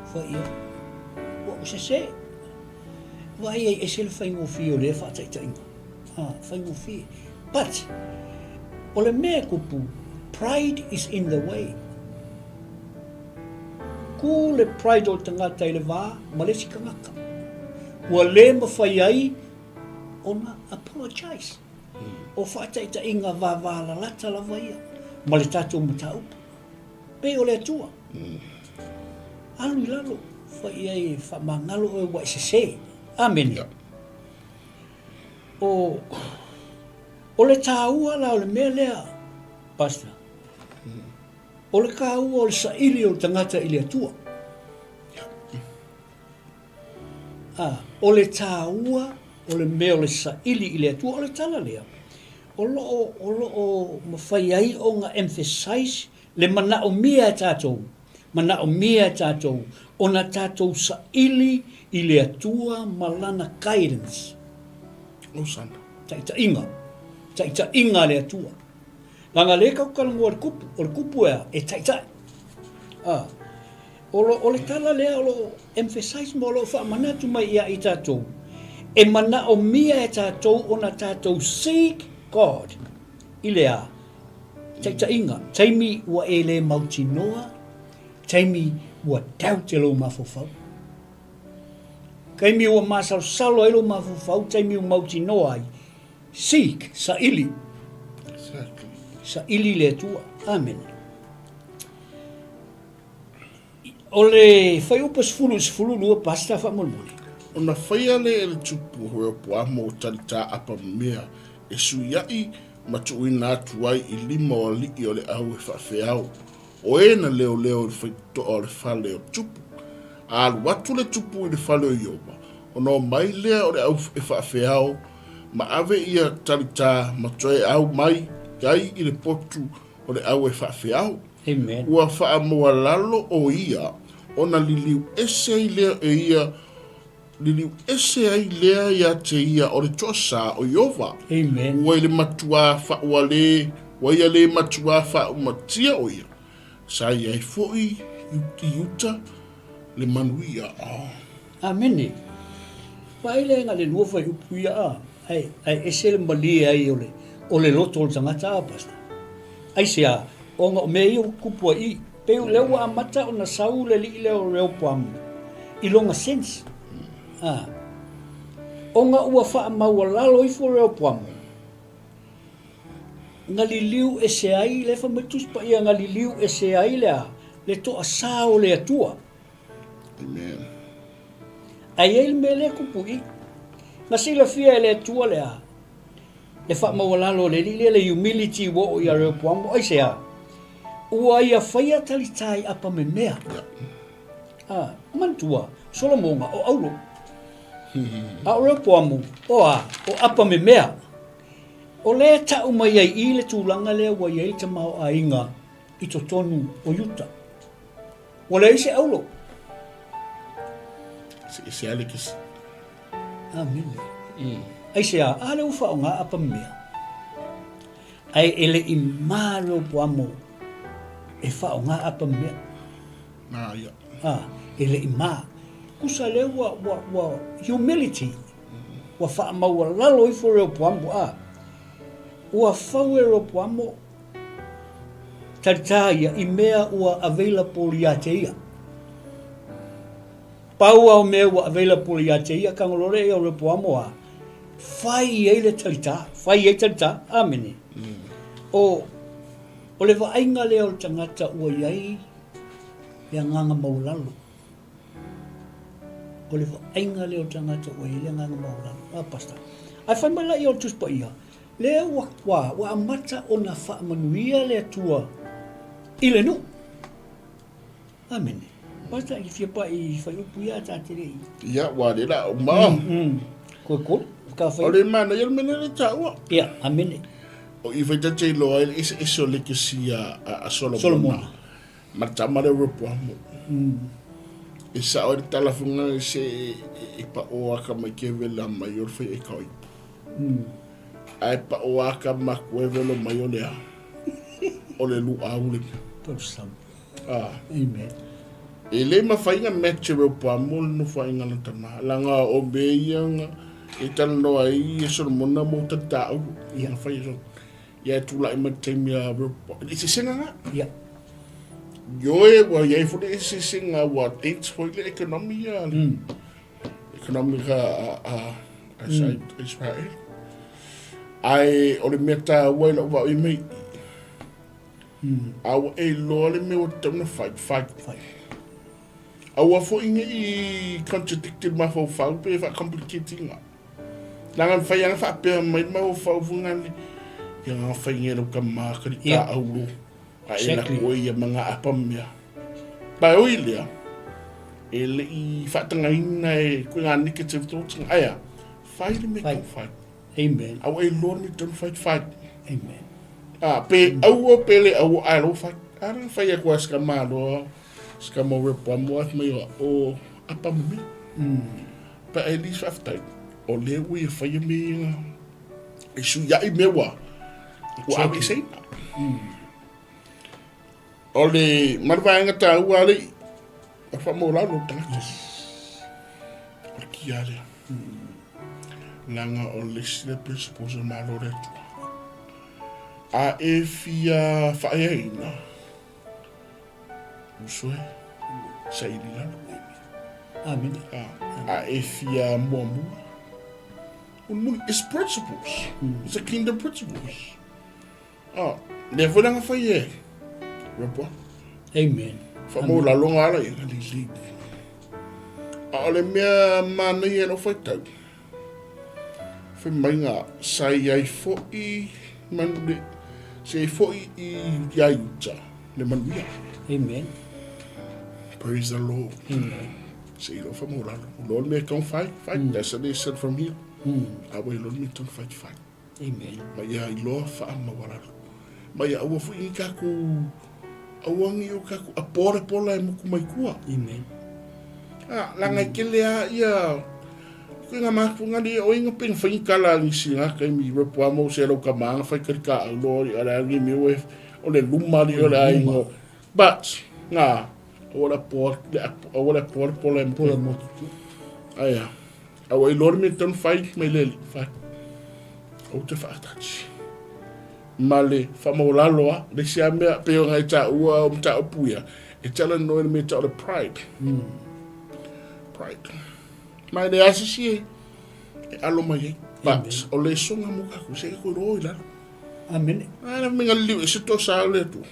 fai i ai. Ua ou sese. Vaai ai ese le faigofie o lea faataitaiga. Ah, faigofie. But, o le mea e kupu, pride is in the way. Kū le pride o le tagata i le va ma le isi tagata. Ua le mawhai ai ona apologize. O faataitaiga vavalalata lava ia ma le tatou mataupu. Pei o le Atua. Alu i lalo, fai i ai e faamagalo oe ua e sese. Amene. Yeah. O, o le tāua la o le mea lea, Pastor, o le tāua o le saili o le tagata i le Atua. A, o le tāua o le mea o le saili i le Atua, o le tala lea, o lo o, o lo o mafai ai ona emphasize le manaomia e tatou, manaomia e tatou ona tatou saili i le Atua ma Lana guidance. Osana. Taitaiga. Taitaiga a le Atua. Leaga lea tatou talanoa i le kupu, o le kupu e a? E taitai. A, o, lo, o le tala lea o lo o emphasize ma o lo o faamanatu mai ia i tatou, e manaomia e tatou ona tatou seek God i le a? Taitaiga, taimi ua e le mautinoa, taimi ua doubt e lou mafaufau. Taimi ua masalosalo ai lou mafaufau, taimi ua mautinoa ai, seek, saili. Exactly. Saili le Atua. Amen. O le fuaiupu e 10 i le 12, Pastor, faamolemole. Ona faia lea e le tupu o Rehoboamo o talita apamea e suiaʻi ma tuuina atu ai i lima o alii o le au e faafeao, o e na leoleo i le faitotoa o le fale o tupu. A alu atu le tupu i le fale o Ioba, ona omai lea o le au e faafeao ma ave ia talita ma toe au mai ai i le potu o le au e faafeao. Amen. Ua faamaualalo o ia ona liliu ese ai lea e ia liliu ese ai lea ia te ia o le toasā o Ieova. Amen. Ua i le matuā faaua le, ua ia le matuā faaumatia o ia, sa i ai foi i uta le manuia. Oh. Amene. Vaai lea na le lua fuaiupu ia a, ae, ae ese le malie ai o le, o le loto o le tagata a, Pastor. Aisea, ona o mea ia ua tutupu ai i. Pei o lea ua amata ona sau le alii lea o Rehoboamu i lona sense. A. Ona ua faamaualalo ifo Rehoboamu, na liliu ese ai, lea e fai mai le Tusi Paia, na liliu ese ai le a? Le toasā o le Atua. Amen. Ae i ai le mea lea e tupu i i. Na silafia e le Atua le a? Le faamaualalo o le alii lea, le humility ua oo ia Rehoboamu, aisea? Ua ia faia talitā i apa memea. A, manatua, Solomona o Aulo. A o Rehoboamu, o a? O apa memea. O lea e tau mai ai i le tulaga lea ua i ai le tamaoaiga i totonu o Iuta. Ua leai se aulo. Se ese ale kisi. Amene. Aisea, a lea ua faaaoga apa mea. Ae e le i ma Rehoboamo e faaaoga apa mea. Ah, ia. Ah, e le i ma. Kusa lea ua, ua, ua humility. Ua faamaualalo ifo Rehoboamo. Ah, ua fau e Rehoboamo Talitā ia i mea ua available iā te ia. Pau a o mea ua available iā te ia, kangolole ia o Rehoboamo a, fai i ai le talitā, fai i ai talitā, amene. O, o le vaaiga lea o le tagata ua i ai le agaga maualalo. O le vaaiga lea o le tagata ua i ai le agaga maualalo. A, Pastor. Ae fai mai la ia o le Tusi Paia, Lea ua, ua, ua amata ona faamanuia le Atua i le nuu. Amene. Basta i fia pa i whai upu ia tā te rei. Ia, ua le la o ma. Koe kolu, ka whai. O le mana ia le mene le taua. Ia, amene. O i whai tate loa i ese ese o legacy a Solomona. Solomona. Ma tama le Rehoboamo. E sao e le talafunga e se e pa o aka mai ke vela mai o le whai e ka oipu. Ae pao aka maku e velo mai o le a. O le luau le mea. Pausam. Ah. Amen. E le mafai na match e Rehoboamo le nofoaiga lona tama. Leaga o mea ia na e talanoa ai e Solomona mo talitau. Ia. Na fai e Solomona. Ia e tulai mai le taimi a Rehoboamo. Le eseesega na. Ia. Ioe ua i ai foi le eseesega ua tense foi le economy a le economic a Israel. Ae o le mea taua i lau vaai mai a ua e iloa le mea ua tatau ona fai, fai. Fai. Aua foi ne i contradict le mafaufau pe faa-complicate ina. Leaga e mafai lava ona faapea mai le mafaufau foi lea, ia nga fai nge lau tama ka li Yeah. ta aulo. A e Exactly. lako ia ma nga apa mea. Pa oi lea, e le i faatagaina e koe ngā negative thoughts nga. Aia, fai le mea Fai. tau fai. Amen. Aua e loa le mea tau fai, fai. Amen. Ah, pe aua pe le aua, ai lo fai. Ara fai aku a ska malo, ska mo repo mo at mai o o apa me. Pa at least faafetai. O lea ua ia faia mea ia e suiai mea ua ua aveeseina. O le ma le vaega taua alii, o le faamaualalo o le tagata. O le kia lea. Leaga o le isi lea principles o le Malo o le Atua. A e fia faaeaina, uso e, saili lalo. Amene. A e fia muamua, mulimuli, it's principles. It's a kingdom principles. Ah, lea foi langa fai e. Repo. Amen. Whamaulalonga ala i nga lili. A o le mea manaia e lau faitau, fai mai nga sa i ai fo'i manu le, sa i ai fo'i i ia Iuta le manuia. Amen. Praise the Lord. Amen. Se i lo whamaulalo. Lo le mea tau fai, fai. That's what they said from here. A wai lo le mea tau fai, fai. Amen. Ma ia iloa faamaualalo. Ma ia aua foi ni takou aua ni o takou apolepola e moku mai tua. Amen. Ah, leaga e tele a ia koe nga mafuga le o inga pe fai kala ni singa kai mi repo amo se lo ka manga fai kali ka au lo i ala ni mi o o le luma li o le ai ngo. But nga aua le apo le aua le apolepola e moku. Pola moku. Aia. Aua i loa le mea e tatau ona fai mai le alii, fai. Aua te faataci. Ma le faamaualalo a, le isi a mea, pei ona e taua o mataupu ia, e talanoa i le mea e tau o le pride. Pride. Ma e leai se isi e, e alo mai ai. But, o le soga mo kakou, se e koe loa i lalo. Amene. A na minga liu e se to sa o le Atua.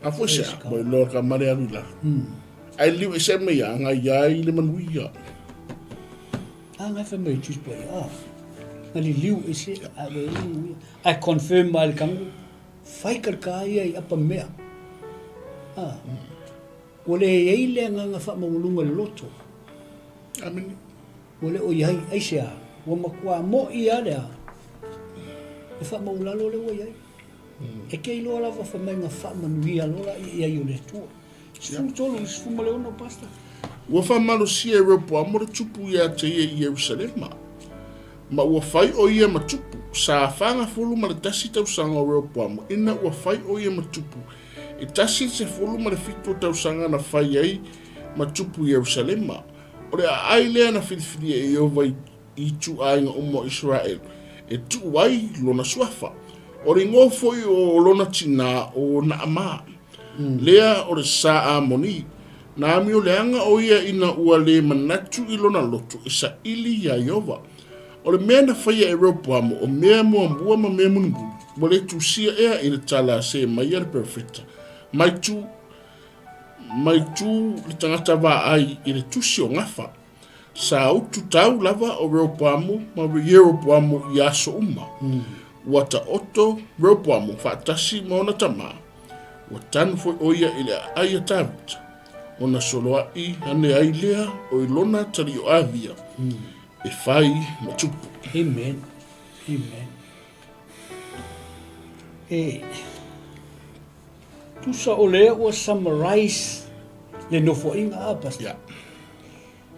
A foi se a, mo iloa ka mare alu i lalo. Ai liu e se mea ia, ngai ai le manuia. A ngai fai mai Tusi Paia, a, nga liliu e se, a ua i le manuia. Ai confirm mai le kangu, fai kalka ia i apa mea. A, ua le i ai le agaga faamaualuga i le loto. Amene. Ua le o i ai, aisea? Ua matua moʻi lava le a, le faamaualalo lea ua i ai. E te iloa lava fai mai na faamanuia loa la i ai o le Atua. 13 i le 16, Pastor. Ua faamalosia e Rehoboamo le tupu ia te ia i Ierusalema, ma ua fai o ia ma tupu. Sa 41 tausaga o Rehoboamo ina ua fai o ia ma tupu, e 17 o tausaga na fai ai ma tupu i Ierusalema. O le aai lea na filifilia e Ieova i ituaiga uma o Iseraele, e tuu ai lona suafa. O le igoa foi o lona tinā o Naamā, lea o le sa Amoni. Na amioleaga o ia ina ua le manatu i lona loto e saili iā Ieova. O le mea na faia e Rehoboamo, o mea muamua ma mea mulimuli, ua le tusia ea i le tala a Semaia le perofeta, mai tu, Mai tu le tagata vaai i le tusi o Gafa. Sa utu tau lava o Rehoboamo ma Ieroboamo i aso uma. Ua taoto Rehoboamo faatasi ma ona tama, ua tanu foi o ia i le aai a Tavita, ona soloai ane ai lea o i lona tali o Avia, e fai ma tupu. Amen. Amen. E. Tusa o lea ua summarize le nofoaiga a Pastor. Yeah.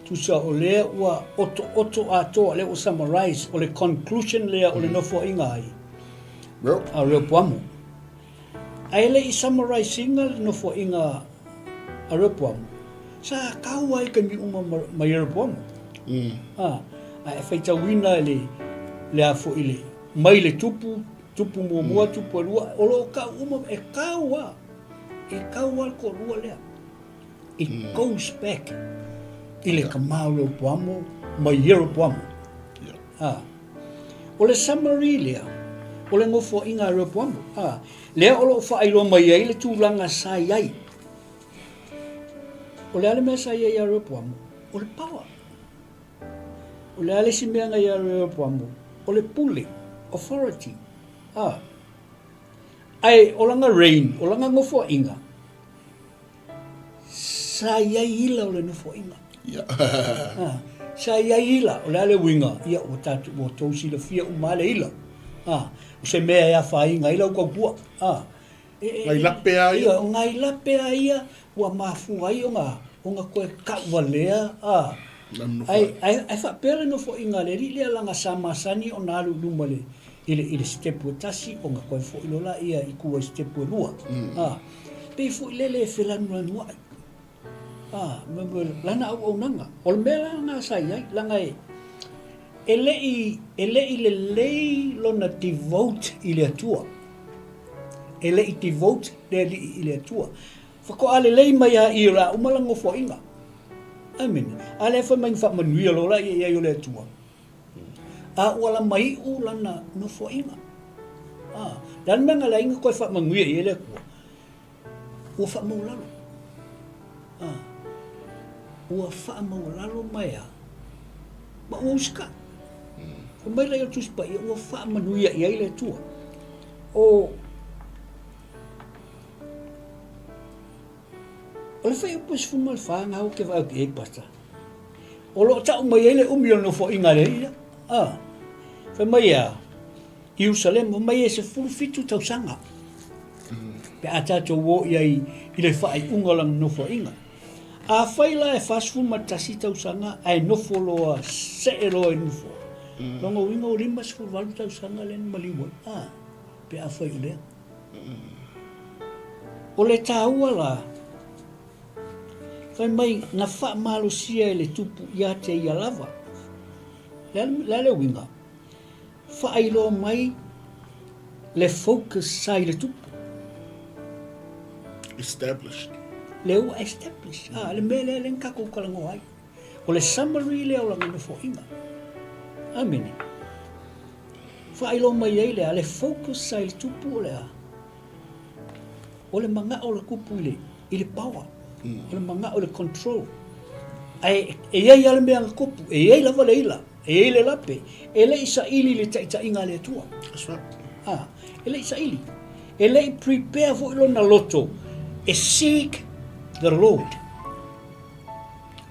Tusa o lea ua otooto atoa, lea ua summarize, o le conclusion lea o le nofoaiga ai. Reo. A Rehoboamo. Ae le i summarize ina le nofoaiga a Rehoboamo, sa kau ai taimi uma ma, ma Jeroboamo. Ah, ae faitauina le, le a foi le, mai le tupu Tupu muamua, tupu e lua, o lo o kau uma, e kau a, e kau a le toalua lea. It goes back i le tama o Rehoboamo ma Ieroboamo. Ah. O le summary lea, o le nofoaiga a Rehoboamo. Ah. Lea o lo o faailoa mai ai le tulaga sa i ai. O le a le mea sa i ai ia Rehoboamo? O le power. O le a le isi mea na ia Rehoboamo? O le pule, authority. A. Ae o lana reign, o lana nofoaiga, sa i ai ila o le nofoaiga. Ia. A. Sa i ai ila, o le a le uiga? Ia, ua tatou, ua outou silafia uma lava le ila. A. O se mea e afaina ai lau tautua. A. Ngai lape a ia. Ia, o ngai lape a ia ua mafua ai ona, ona toe tauvalea, a. Ae, ae, ae faapea le nofoaiga a le alii lea leaga sa masani ona alu i luma i le, i le, i le sitepu e tasi ona toe foi loa laia i tua i sitepu e lua. A. Pei foi lele e felanulanuai. A, me, me, lana auaunaga. O le mea la lena sa i ai, leaga e, e le i, e le i lelei lona devote i le Atua. E le i devote le alii i le Atua. Faatoa lelei mai lava i o le a uma lana nofoaiga. Amene. A lea fai mai na faamanuia loa la i ai o le Atua. A ua lama iu lana nofoaiga. A, le a le mea na leai na toe faamanuia i ai le Atua? Ua faamaualalo. A, ua faamaualalo mai a, ma ua usikai. Fai mai laia o le Tusi Paia, ua faamanuia i ai le Atua. O, o le fuaiupu e 14 na ou te vaai atu i ai, Pastor. O lo o tau mai ai le umi o le nofoaiga a le alii lea. A, fai mai a, Ierusalema mai e 17 tausaga pe a tatou o i ai i le faaiuga o lana nofoaiga. Afai la e 41 tausaga ae nofo loa see loa i le nofoa, lona uiga ua 58 tausaga lea na maliu ai, a, pe afai o lea. O le taua la, fai mai na faamalosia e le Tupu ia te ia lava. Le a le uiga? Faailoa mai Le focus sa i le tupu. Established. Lea ua established. Ah, le mea lea lea na tatou talanoa ai. O le summary lea o lana nofoaiga. Amene. Faailoa mai ai le a, le focus sa i le tupu o le a? O le manao o le tupu i le, i le power. O le manao i le control. Ae e i ai lava le mea na tupu, e i ai lava le ila, e i ai le lape, e le i saili i le taitaiga a le Atua. That's right. Ah, e le i saili. E le i prepare foi lona loto e seek the Lord.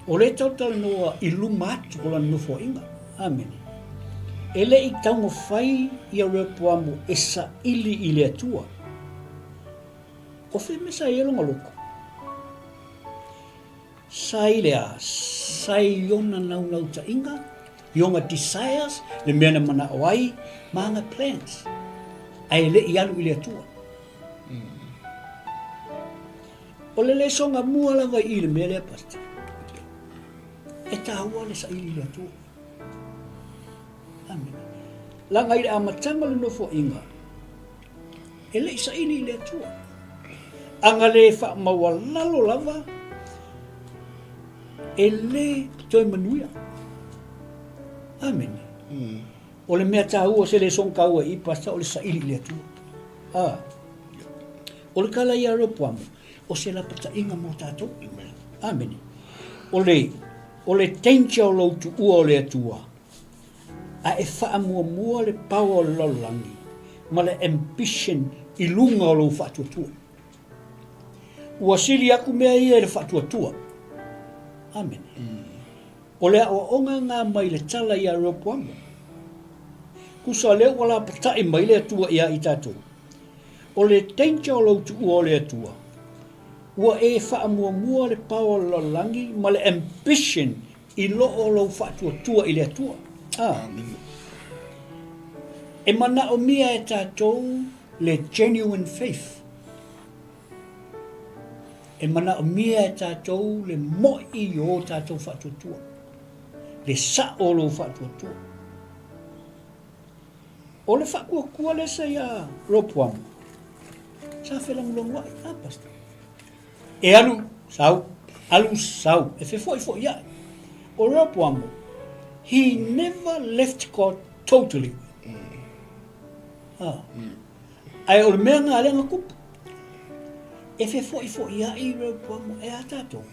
O lea talatalanoa i luma atu o lana nofoaiga. Amene. E le i taumafai ia Rehoboamo e saili i le Atua. O fea mea sa i ai lona loto? Sa i le a? Sa i ona naunautaiga, i ona desires, le mea na manao ai, ma ana plans. Ae le i alu i le Atua. O le lesoga mua lava i i le mea lea, Pastor. E taua le saili i le Atua. Amene. Leaga i le amataga o le nofoaiga, e le i saili i le Atua. Ana le faamaualalo lava, e le toe manuia. Amene. O le mea taua, se lesoga taua i i, Pastor, o le saili i le Atua. Ah. O le tala ia a Rehoboamo, o se lapataiga mo tatou. Amene. O le, o le danger o lou tuua o le Atua, a e faamuamua le power o le lalolagi ma le ambition i luga o lou faatuatua. Ua sili atu mea ia i le faatuatua. Amene. O le aoaoga lena mai le tala ia Rehoboamo. Tusa o lea ua lapatai mai le Atua ia i tatou. O le danger o lou tuua o le Atua, ua e faamuamua le power o le lalolagi ma le ambition i lo o lou faatuatua i le Atua. A. E manaomia e tatou le genuine faith. E manaomia e tatou le mo'i o tatou faatuatua, le sa'o o lou faatuatua. O le faatuatua lea sa ia Ropoamo, sa felagolagoa'i, a Pastor? E alu, sau, alu, sau, e fefo'ifo'ia'i. O Ropoamo, he never left God totally. Ah. Ae o le mea lena lea na tupu. E fefo'ifo'ia'i Rehoboamo, e a tatou?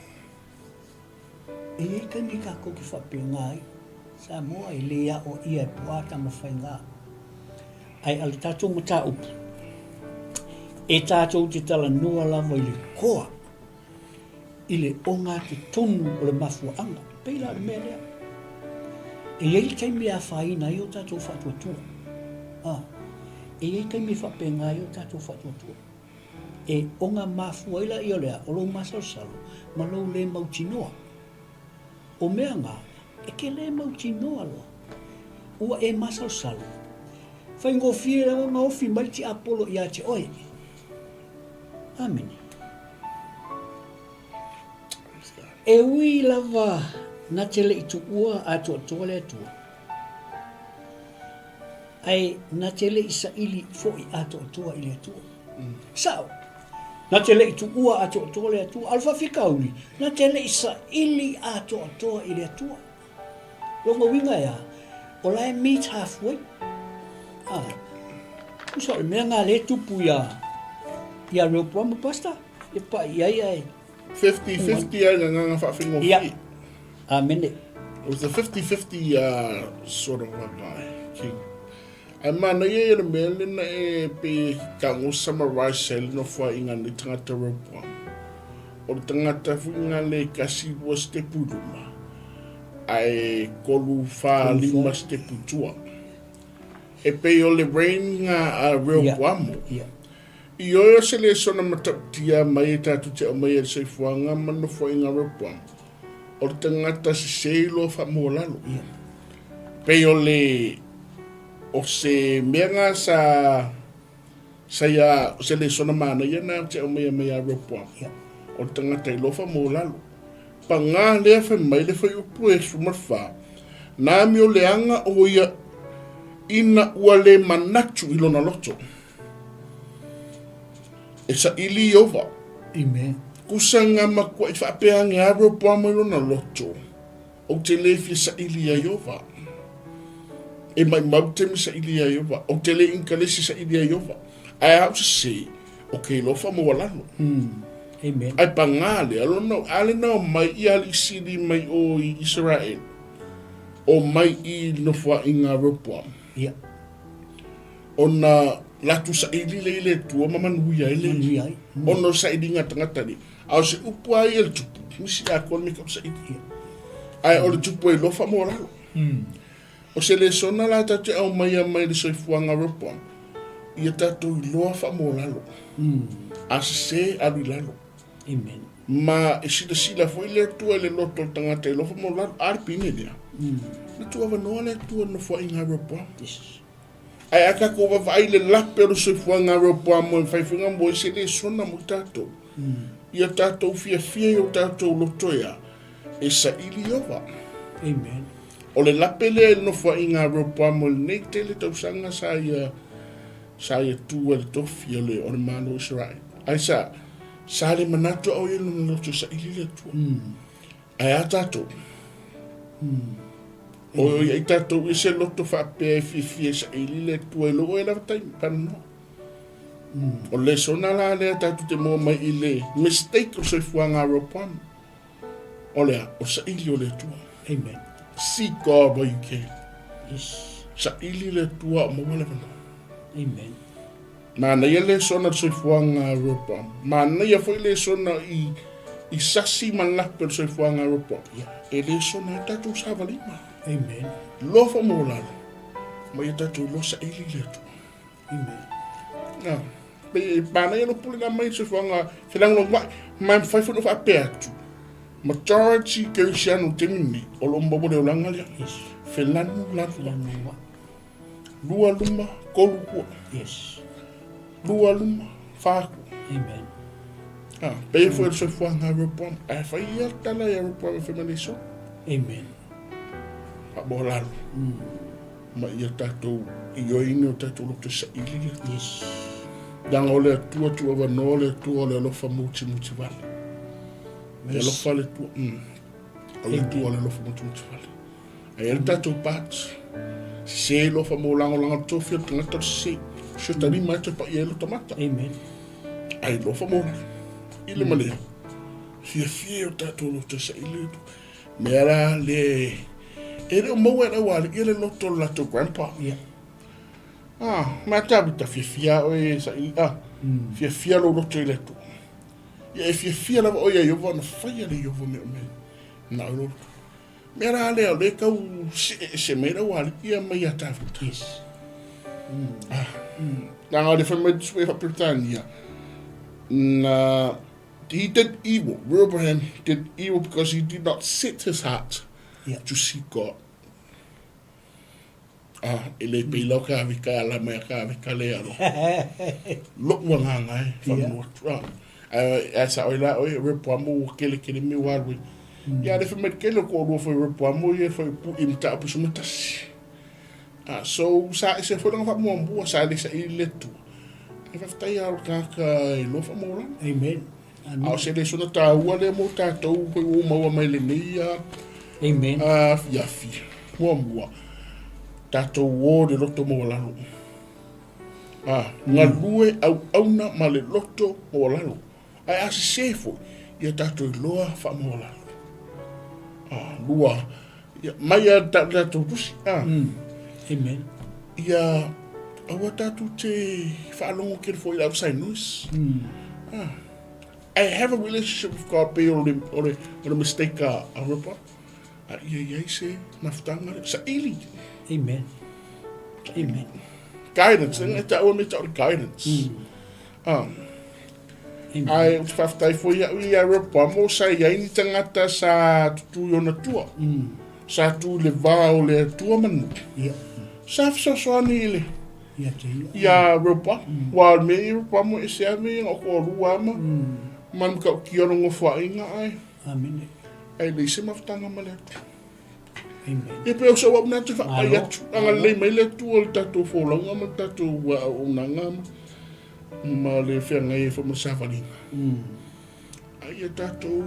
E i ai taimi tatou te faapena ai. Samoa e le aoaia e puaa Tamafaiga. Ae a le tatou mataupu, e tatou te talanoa lava i le koa, i le ogatotonu o le mafuaaga. E pei la o le mea lea. E i ai le taimi e afaina ai o tatou faatuatua. A, e i ai taimi e faapena ai o tatou faatuatua. E oga mafua ai laia o le a? O lou masalosalo ma lou le mautinoa. O mea na, e te le mautinoa loa. Ua e masalosalo. Faigofie lava ona ofi mai le tiapolo ia te oe. Amene. E ui lava na te le i tuua atoatoa le Atua, Ae na te le i saili foi atoatoa i le Atua. Sao, na te le i tuua atoatoa le Atua. A o le faafitauli, na te le i saili atoatoa i le Atua. Lona uiga e a? O la e meet halfway. Ah, tusa o le mea lena lea e tupu ia, ia Rehoboama, Pastor, e pai i ai ae 50-50 ai le agaga faafigofie. Ia. Amene. It was a 50-50 uh, sort of a guy, king. Ae manaia ia le mea lena e pe tago summarize ai le nofoaiga nei tagata Rehoboam. O le tagata foi nga le kasi lua stepu i luma, ae kolu, fa, lima stepu i tua. E pei o le reign nga a Rehoboamo. Yeah. Yeah. Ioe o se lesona matautia mai e tatou te aumaia i le soifuaga ma le nofoaiga Rehoboam, o le tagata sese i loa faamualalo. Pei o le o se mea nga sa sa ia o se lesona manaia na te aumaia mai a Rehoboam. O le tagata i loa faamualalo. Pagā lea fai mai le fuaiupu e 14, na amio leaga o ia ina ua le manatu i lona loto. E saili Ieova. Amen. Kusa nga makuaʻi faapea age a Rehoboama i lona loto, Ou te le fia saili iā Ieova. E maʻimau taimi saili iā Ieova. Ou te le inkalesi saili iā Ieova. Ae a ou sesē, o ke alofa maualalo. Amen. Ae pagā lea lona, a le nao mai i aliʻi sili mai o i Isaraelu, o mai i nofoaʻiga a Rehoboama. Ia. Ona latou saili lea i le Atua ma manuia ai le. Manuia ai. Ona o le sailiga a tagata nei. A o se upu a ia i le tupu, misi atoa le mea kau saili. Ae o le tupu e iloa faamoalalo. O se lesona la tatou te aumaia mai le soifuaga o Rehoboam, ia tatou iloa faamoalalo. A sese, alu i lalo. Amen. Ma e silasila foi le Atua i le loto o le tagata e iloa faamoalalo. A le pine lea. Na tuuavanoa le Atua i le nofoaiga a Rehoboam. Yes. Ae a tatou vaavaai i le lape o le soifuaga a Rehoboam e mafai foi ona maua ai se lesona mo tatou. Ia tatou fiafia i o tatou loto ea, e saili Ieova. Amen. O le lape lea i le nofoaiga a Rehoboam i lenei tele tausaga sa ia sa ia tu ai le tofi o le o le Malo o Isaraele. Ae sa sa le manatu au ia i lona loto e saili le Atua. Ae a tatou? O i ai tatou i se loto faapea e fiafia e saili le Atua i lou oe lava taimi, talanoa. O le lesona la lea tatou te maua mai i le mistake o le soifuaga a Rehoboam. O le a? O le saili o le Atua. Amen. Seek God while you can. Yes. Saili le Atua o maua le avanoa. Amen. Manaia lesona o le soifuaga a Rehoboam. Manaia foi lesona i i sasi ma lape o le soifuaga a Rehoboam. E lesona ai tatou savalima. Amen. Lofa mo lalo. Ma ia tatou iloa saili le Atua. Amen. Na, pe manaia lo pule na mai soifuaga felagolagomai. Ma e mafai foi ona faapea atu. Majority Kerisiano i le taimi lenei, o lo o maua le olaga lea. Yes. Felanu lanu. Felanu. Lua luma, kolu kua. Yes. Lua luma, whā kua. Amen. Ah, pei foi le soifuaga a Rehoboam. Ae fai ia le tala ia Rehoboam e fai mai nei so. Amen. Faamoalalo. Ma ia tatou ioeina o tatou loto e saili le Atua. Yes. Leaga o le Atua tuuavanoa o le Atua o le alofa mutimutivale. Le alofa le Atua. O le Atua o le alofa mutimutivale. Ae i ai le tatou part. Sese loa faamolagolaga le tofi o le tagata o le sese. Se talima ai toe paia ai lo tamata. Amen. Ai loa faamolaga. I le malea. Fiafia o tatou loto e saili atu. Mea la le... E le o maua e lau alii le loto o le latou grandpa. Yeah. Ah, mea Tavita fiafia oe e saili. Ah, fiafia lou loto i le Atua. Ia e fiafia lava oe ia Ieova ona faia le Ieova mea o mea. Na o loto. Mea la lea o lea e tau see ese mai lau alii ia mai ia Tavita. Yes. Ah. Leaga o le fai mai tusi faa-Peretania, na he did evil. Rehoboam did evil because he did not set his heart Yeah. to seek God. Ah, e le pei lau ka ave ka ala mai ka ave ka le alo. Lo'u agaga e whanau atu. Ah, ae sa oi la oi Rehoboam ua kele kele me ua alu ai. Ia le fai mai kele ko lua foi Rehoboam ia foi pu i mataupu se matasi. Ah, so sa ese foi langa faamuamua sa le saili le Atua. E faafetai lava o le tagata e iloa faamoolalo. Amen. A o se lesona taua lea mo tatou foi ua ou maua mai lenei Amen. afiafi. Muamua, tatou o i le loto maualalo. A, galue auauna ma le loto maualalo. Ae a sese foi, ia tatou iloa faamaualalo. A, lua, ia, mai a le tatou tusi. A, Amen. Ia, aua tatou te faalogo tele foi i le outside noise. Ah, I have a relationship with God pei o le, o le, o le mistake a, a Ripper. A ia i ai se mafutaga lea. Saili. Amen. Amen. Guidance. Mm. E taua me tau le guidance. Ah. Amen. Ae ou te faafetai foi au ia Ripper mo sa i ai ni tagata sa tutu i ona tua. Sa tu i le va o le Atua ma le nuu. Ia. Sa fesoasoani i le Ia te ia. ia Ripper. Ua o le mea ia Ripper mo ese lava mea ia na o toalua lava ma ma le matautia o le nofoaiga ae Amene. ae leai se mafutaga ma le Atua. Amen. Ia pei o se auauna atu e faapai Malo. atu. Agalelei mai le Atua i le tatou folauga ma le tatou auaunaga ma. Ma le feagai ai foi ma le savaliga. A ia tatou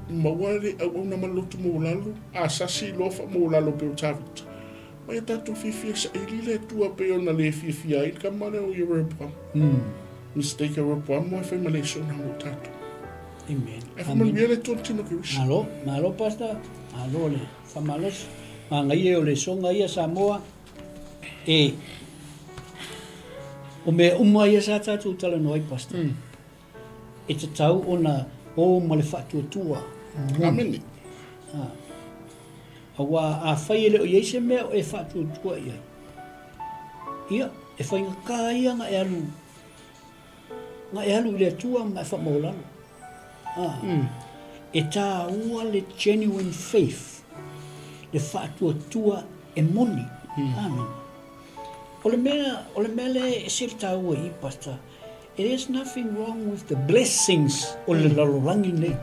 maua le auauna ma le loto maualalo, a sasi loa faamaualalo pei o Tavita. Ma ia tatou fiafia saili le Atua pei ona le fiafia ai le tama lea o Ieroboam. Mistake a Rehoboam e fai ma lesona mo tatou. Amen. Ae faamanuia le Atua i le tino Keriso. Malo, malo Pastor, malo le faamalosi. Manaia o lesoga ia Samoa e o mea uma ia sa tatou talanoa ai Pastor. E tatau ona o ma le faatuatua. Amene. Ah. Aua afai e le o i ai se mea o e faatuatua i ai, ia, e faigata ia na e alu, na e alu i le Atua ma e faamaualalo. Ah. E tāua le genuine faith, le faatuatua e moni. Amen. O le mea, o le mea lea e ese le tāua i i, Pastor, it is nothing wrong with the blessings o le lalolagi nei.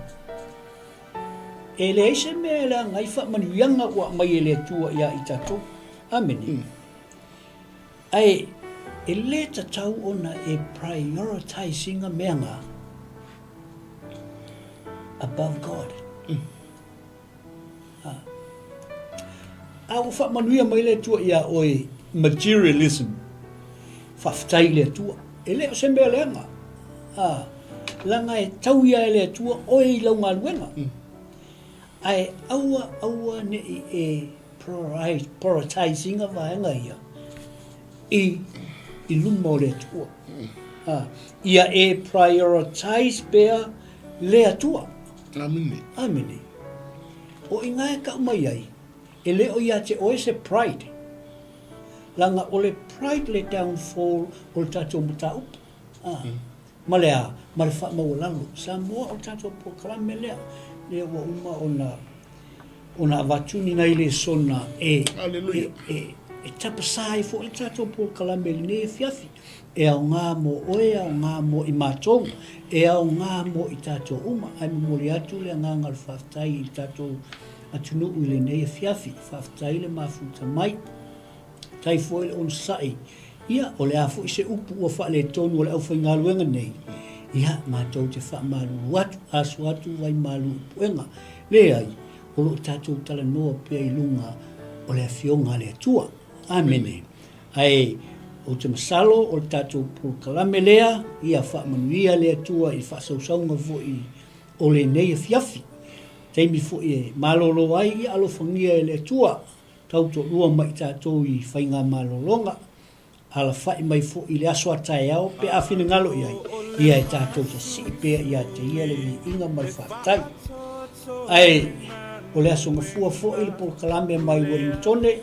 E leai se mea e leaga ai faamanuiaga ua aumai e le Atua iā i tatou. Amene. Ae e le tatau ona e prioritize ina mea na above God. A ua faamanuia mai le Atua iā oe materialism, faafetai i le Atua. E le o se mea leaga. A, leaga e tau ia e le Atua oe i lau galuega. Ae aua, aua ne i e prioritize ina vaega ia i, i luma o le Atua. A, ia e prioritize pea le Atua. Amene. Amene. O i ina e kau mai ai, e le o ia te oe se pride. Leaga o le pride le downfall o le tatou mataupu. A, ma le a? Ma le faamaualalo. Samoa o le tatou polokalame lea, lea ua uma ona ona avatu ni nai lesona e, e, e, e tapasā ai foi le tatou polokalame i lenei afiafi. E aoga mo oe, e aoga mo i matou, e aoga mo i tatou uma. Ae momoli atu le agaga o le faafetai i le tatou atunuu i lenei afiafi. Faafetai le mafuta mai. Faafetai foi le onosai. Ia, o le a foi se upu ua faaletonu o le aufaigaluega nei, ia, matou te faamalulu atu, aso atu vai malu i puega. Leai, o lo o tatou talanoa pea i luga o le Afioga a le Atua. Amene. Ae ou te masalo o le tatou polokalame lea, ia faamanuia le Atua i faasausauga foi o lenei afiafi. Taimi foi e malolo ai, ia alofagia e le Atua, tautoalua ma i tatou i faigamalologa, alafai mai foi i le aso a taeao pe a finagalo i ai, ia e tatou te sii pea ia te ia le viiga ma le faafetai. Ae o le aso gafua foi le polokalame mai Ueligitone,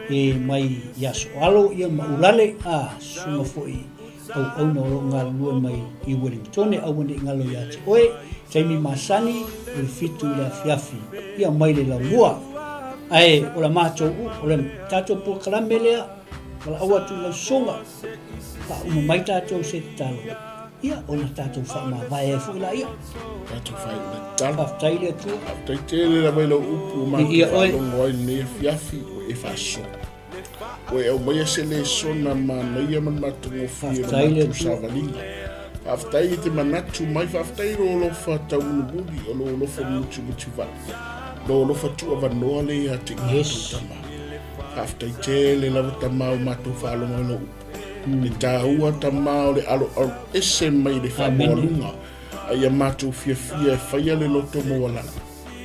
E mai i Aso Alo ia ma Ulale, a, susuga foi auauna o lo o galulue mai i Uelingitone, aua ne i galo ia te oe, taimi masani o le fitu i le afiafi, ia mai le laumua. Ae o la matou, o le tatou polokalame lea, valaau atu i lau susuga, faauma mai tatou se tatalo, ia ona tatou faamavae ai foi laia. Tatou faaiu le tatalo. Faafetai le Atua. Faafetai tele lava i lau upu ua matou faalogo ai lenei afiafi ua e faasoa. Ua e aumaia se lesona manaia ma le matagofie o le matou savaliga. Faafetai i te manatu mai, faafetai i lou alofa taumunumuli, o lou alofa mutimutivai, lou alofa tuuavanoa lea ia te i matou tama. Faafetai tele lava tama ua matou faalogo i lau upu. Le taua tama o le aloalo ese mai le faamaualuga, a ia matou fiafia e faia le loto maualalo.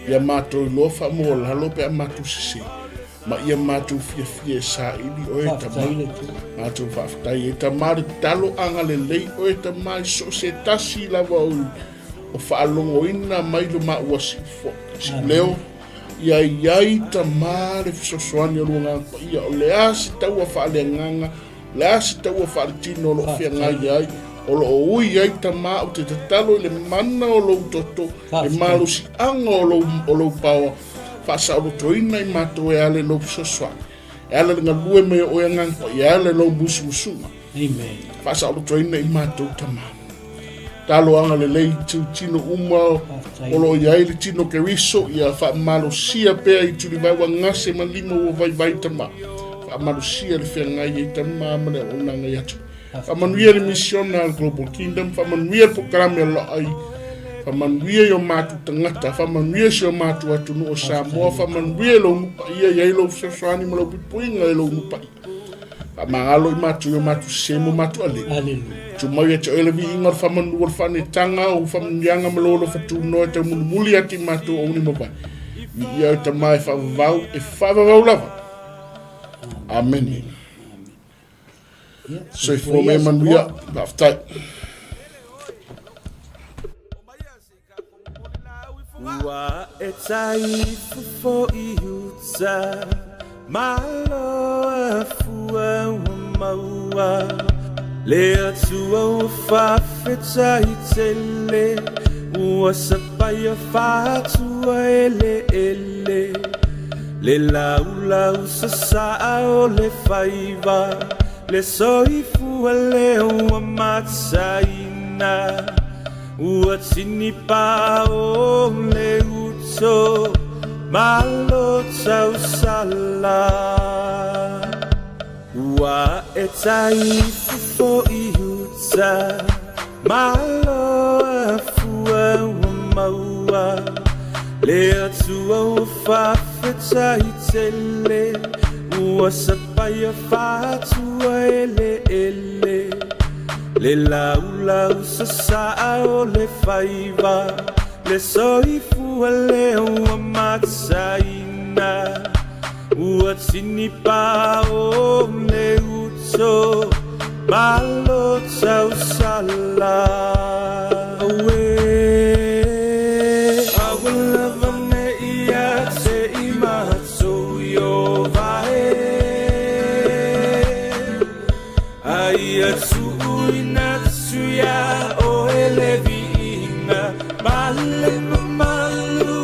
Ia matou iloa faamaualalo pe a matou sese, ma ia matou fiafia e saili oe tama. Matou faafetai e tama le tatalo agalelei oe tama i so o se tasi lava o o faalogoina mai lo maua siuleo. Ia i ai tama le fesoasoani o lou Agaga Paia, o le a se taua faaleagaga, o le a se taua faaletino o lo o feagai ai, o lo o ui ai tama, ou te tatalo i le mana o lou toto, le malosiaga o lou, o lou paoa, faasaolotoina i matou e ala i lou fesoasoani, e ala i le galue mai o oe Agaga Paia, e ala i lou musumusuga. Amen. Faasaolotoina i matou tama. Talo agalelei i tino uma o lo o i ai le tino Keriso, ia faamalosia pea i tulivae ua gase ma lima ua vaivai tama. Faamalosia le feagai ai tama ma le auaunaga ia te. Faamanuia le misiona a le Global Kingdom, faamanuia le polokalame o lo ai, faamanuia i o matou tagata, faamanuia si o matou atunuu o Samoa, faamanuia i lou nuu paia, i ai lou fesoasoani ma lou puipuiga i lou nuu paia. Faamagalo i matou i o matou sese ma o matou alii. Aleluia. Tuu mai ia te oe le viiga o le faamanu o le faanetaga, o faamanuiaga ma lou alofa tunoa e taumulimuli atu i matou auni mavae. Viia oe Tama e faavavau, e faavavau lava. Amene. Soifua ma ia manuia. Faafetai. Ua e tai fofo i uta Malo a fua ua maua Le Atua ua faafetai tele Ua sapaia faatua eleele Le laulau sasaa o le faiva Le soifua lea ua mataina Ua tini pa o le uto Malo tausala Ua e tai fofo i uta Malo a fua ua maua Le Atua ua faafetai tele Ua sapaia faatua eleele Le laulau sasaa o le faiva Le soifua lea ua mataina Ua tini pa o le uto Malo tausala Auē Aua lava ne i ia te i matou i o vae A ia tuuina atu iā oe le viiga ma le mamalu,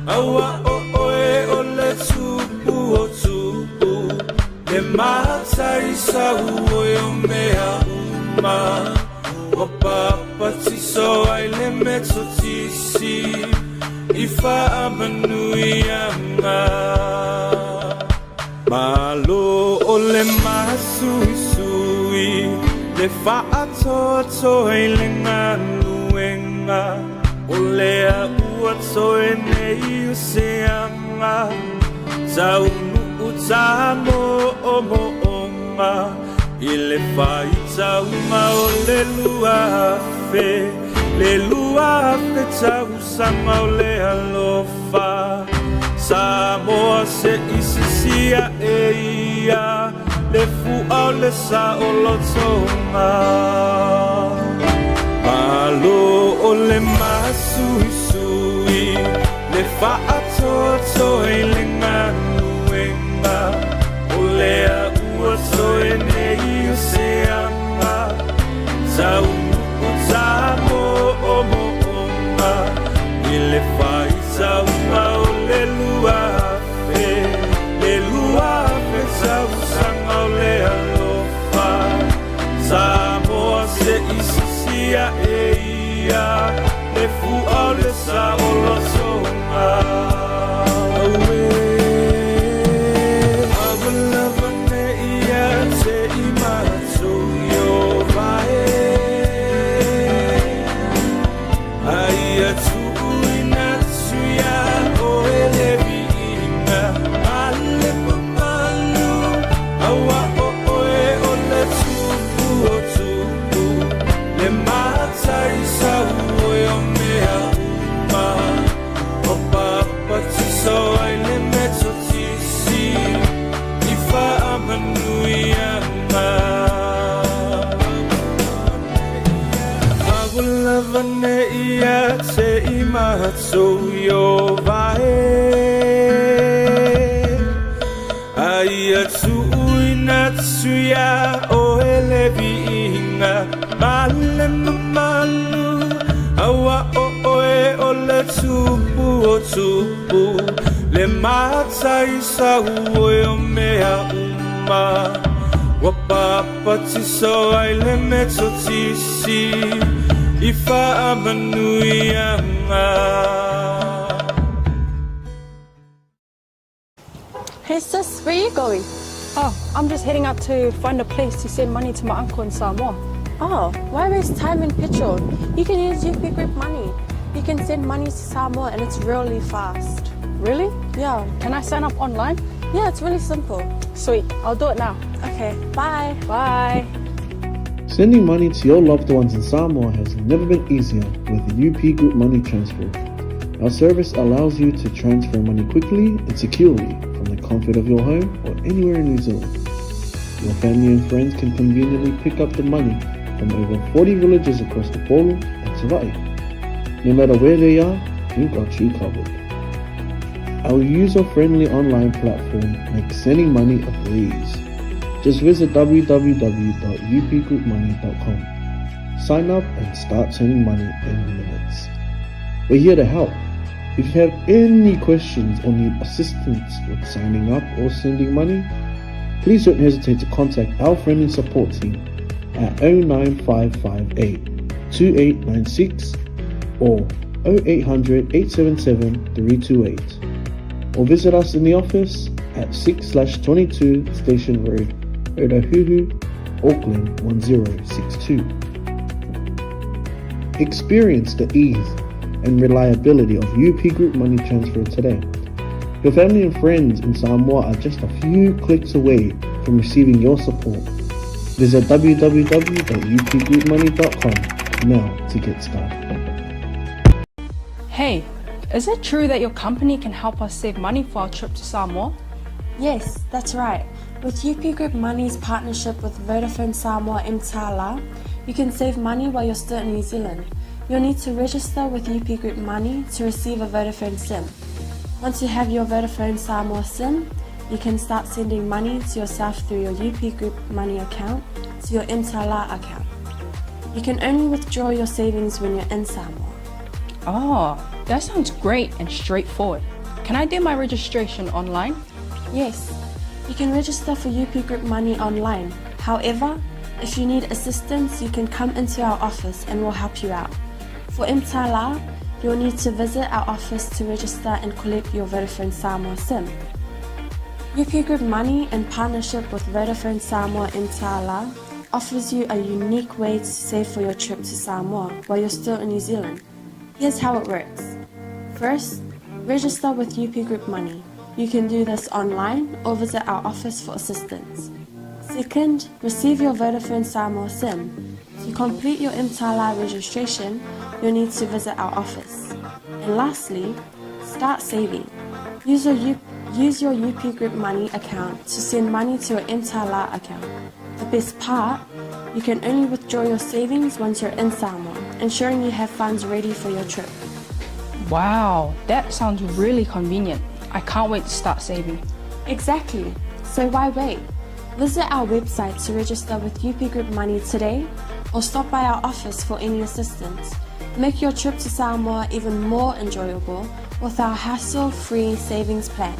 Aua o oe o le Tupu o tupu, Le matai sauoi o mea uma, Ua papatiso ai le Metotisi i faamanuiaga. Malo o le masuisui, le faatoatoa i le galuega, o lea ua toe nei o se aga, taunuu tamoomooga i le faitauga o le 2000, le 2000 tausaga o le alofa. Samoa se i sisi aʻe ia le fua o le saolotoga. Malo o le masuisui, le faatoatoa i le galuega, o lea ua toe nei o se aga, taunuu tamoomooga i le faitauga o le 2000, le 2000 tausaga o le alofa. Samoa se i sisi aʻe ia le fua o le saolotoga. Auē, aua lava ne i ia te i matou i o vae, A ia tuuina atu iā oe le viiga ma le mamalu, Aua o oe o le Tupu o tupu, Le matai sauoi o mea uma, Ua papatiso ai le Metotisi i faamanuiaga. Aua lava ne i ia te i matou i o vae, A ia tuuina atu iā oe le viiga ma le mamalu, Aua o oe o le Tupu o tupu, Le matai sauoi o mea uma, Ua papatiso ai le Metotisi i faamanuiaga. Hey sis, where you going? Oh, I'm just heading out to find a place to send money to my uncle in Samoa. Oh, why waste time and petrol? You can use UP Group Money. You can send money to Samoa and it's really fast. Really? Yeah. Can I sign up online? Yeah, it's really simple. Sweet, I'll do it now. Okay, bye. Bye. Sending money to your loved ones in Samoa has never been easier with UP Group Money Transfer. Our service allows you to transfer money quickly and securely from the comfort of your home or anywhere in New Zealand. Your family and friends can conveniently pick up the money from over 40 villages across the Polo and Savai'i. No matter where they are, we've got you covered. Our user-friendly online platform makes sending money a breeze. Just visit www.upgroupmoney.com. Sign up and start sending money in minutes. We're here to help. If you have any questions or need assistance with signing up or sending money, please don't hesitate to contact our friendly support team at 09558 2896 or 0800 877 328 or visit us in the office at 6/22 Station Road, Otahuhu, Auckland 1062. Experience the ease and reliability of UP Group Money Transfer today. Your family and friends in Samoa are just a few clicks away from receiving your support. Visit www.upgroupmoney.com now to get started. Hey, is it true that your company can help us save money for our trip to Samoa? Yes, that's right. With UP Group Money's partnership with Vodafone Samoa Mtala, you can save money while you're still in New Zealand. You'll need to register with UP Group Money to receive a Vodafone SIM. Once you have your Vodafone Samoa SIM, you can start sending money to yourself through your UP Group Money account to your Mtala account. You can only withdraw your savings when you're in Samoa. Oh, that sounds great and straightforward. Can I do my registration online? Yes, you can register for UP Group Money online. However, if you need assistance, you can come into our office and we'll help you out. For Mtala, you'll need to visit our office to register and collect your Vodafone Samoa SIM. UP Group Money, in partnership with Vodafone Samoa Mtala, offers you a unique way to save for your trip to Samoa while you're still in New Zealand. Here's how it works. First, register with UP Group Money. You can do this online or visit our office for assistance. Second, receive your Vodafone Samoa SIM. To complete your Mtala registration, you'll need to visit our office. And lastly, start saving. Use your, U- use your UP Group Money account to send money to your Mtala account. The best part, you can only withdraw your savings once you're in Samoa, ensuring you have funds ready for your trip. Wow, that sounds really convenient. I can't wait to start saving. Exactly. So why wait? Visit our website to register with UP Group Money today or stop by our office for any assistance. Make your trip to Samoa even more enjoyable with our hassle-free savings plan.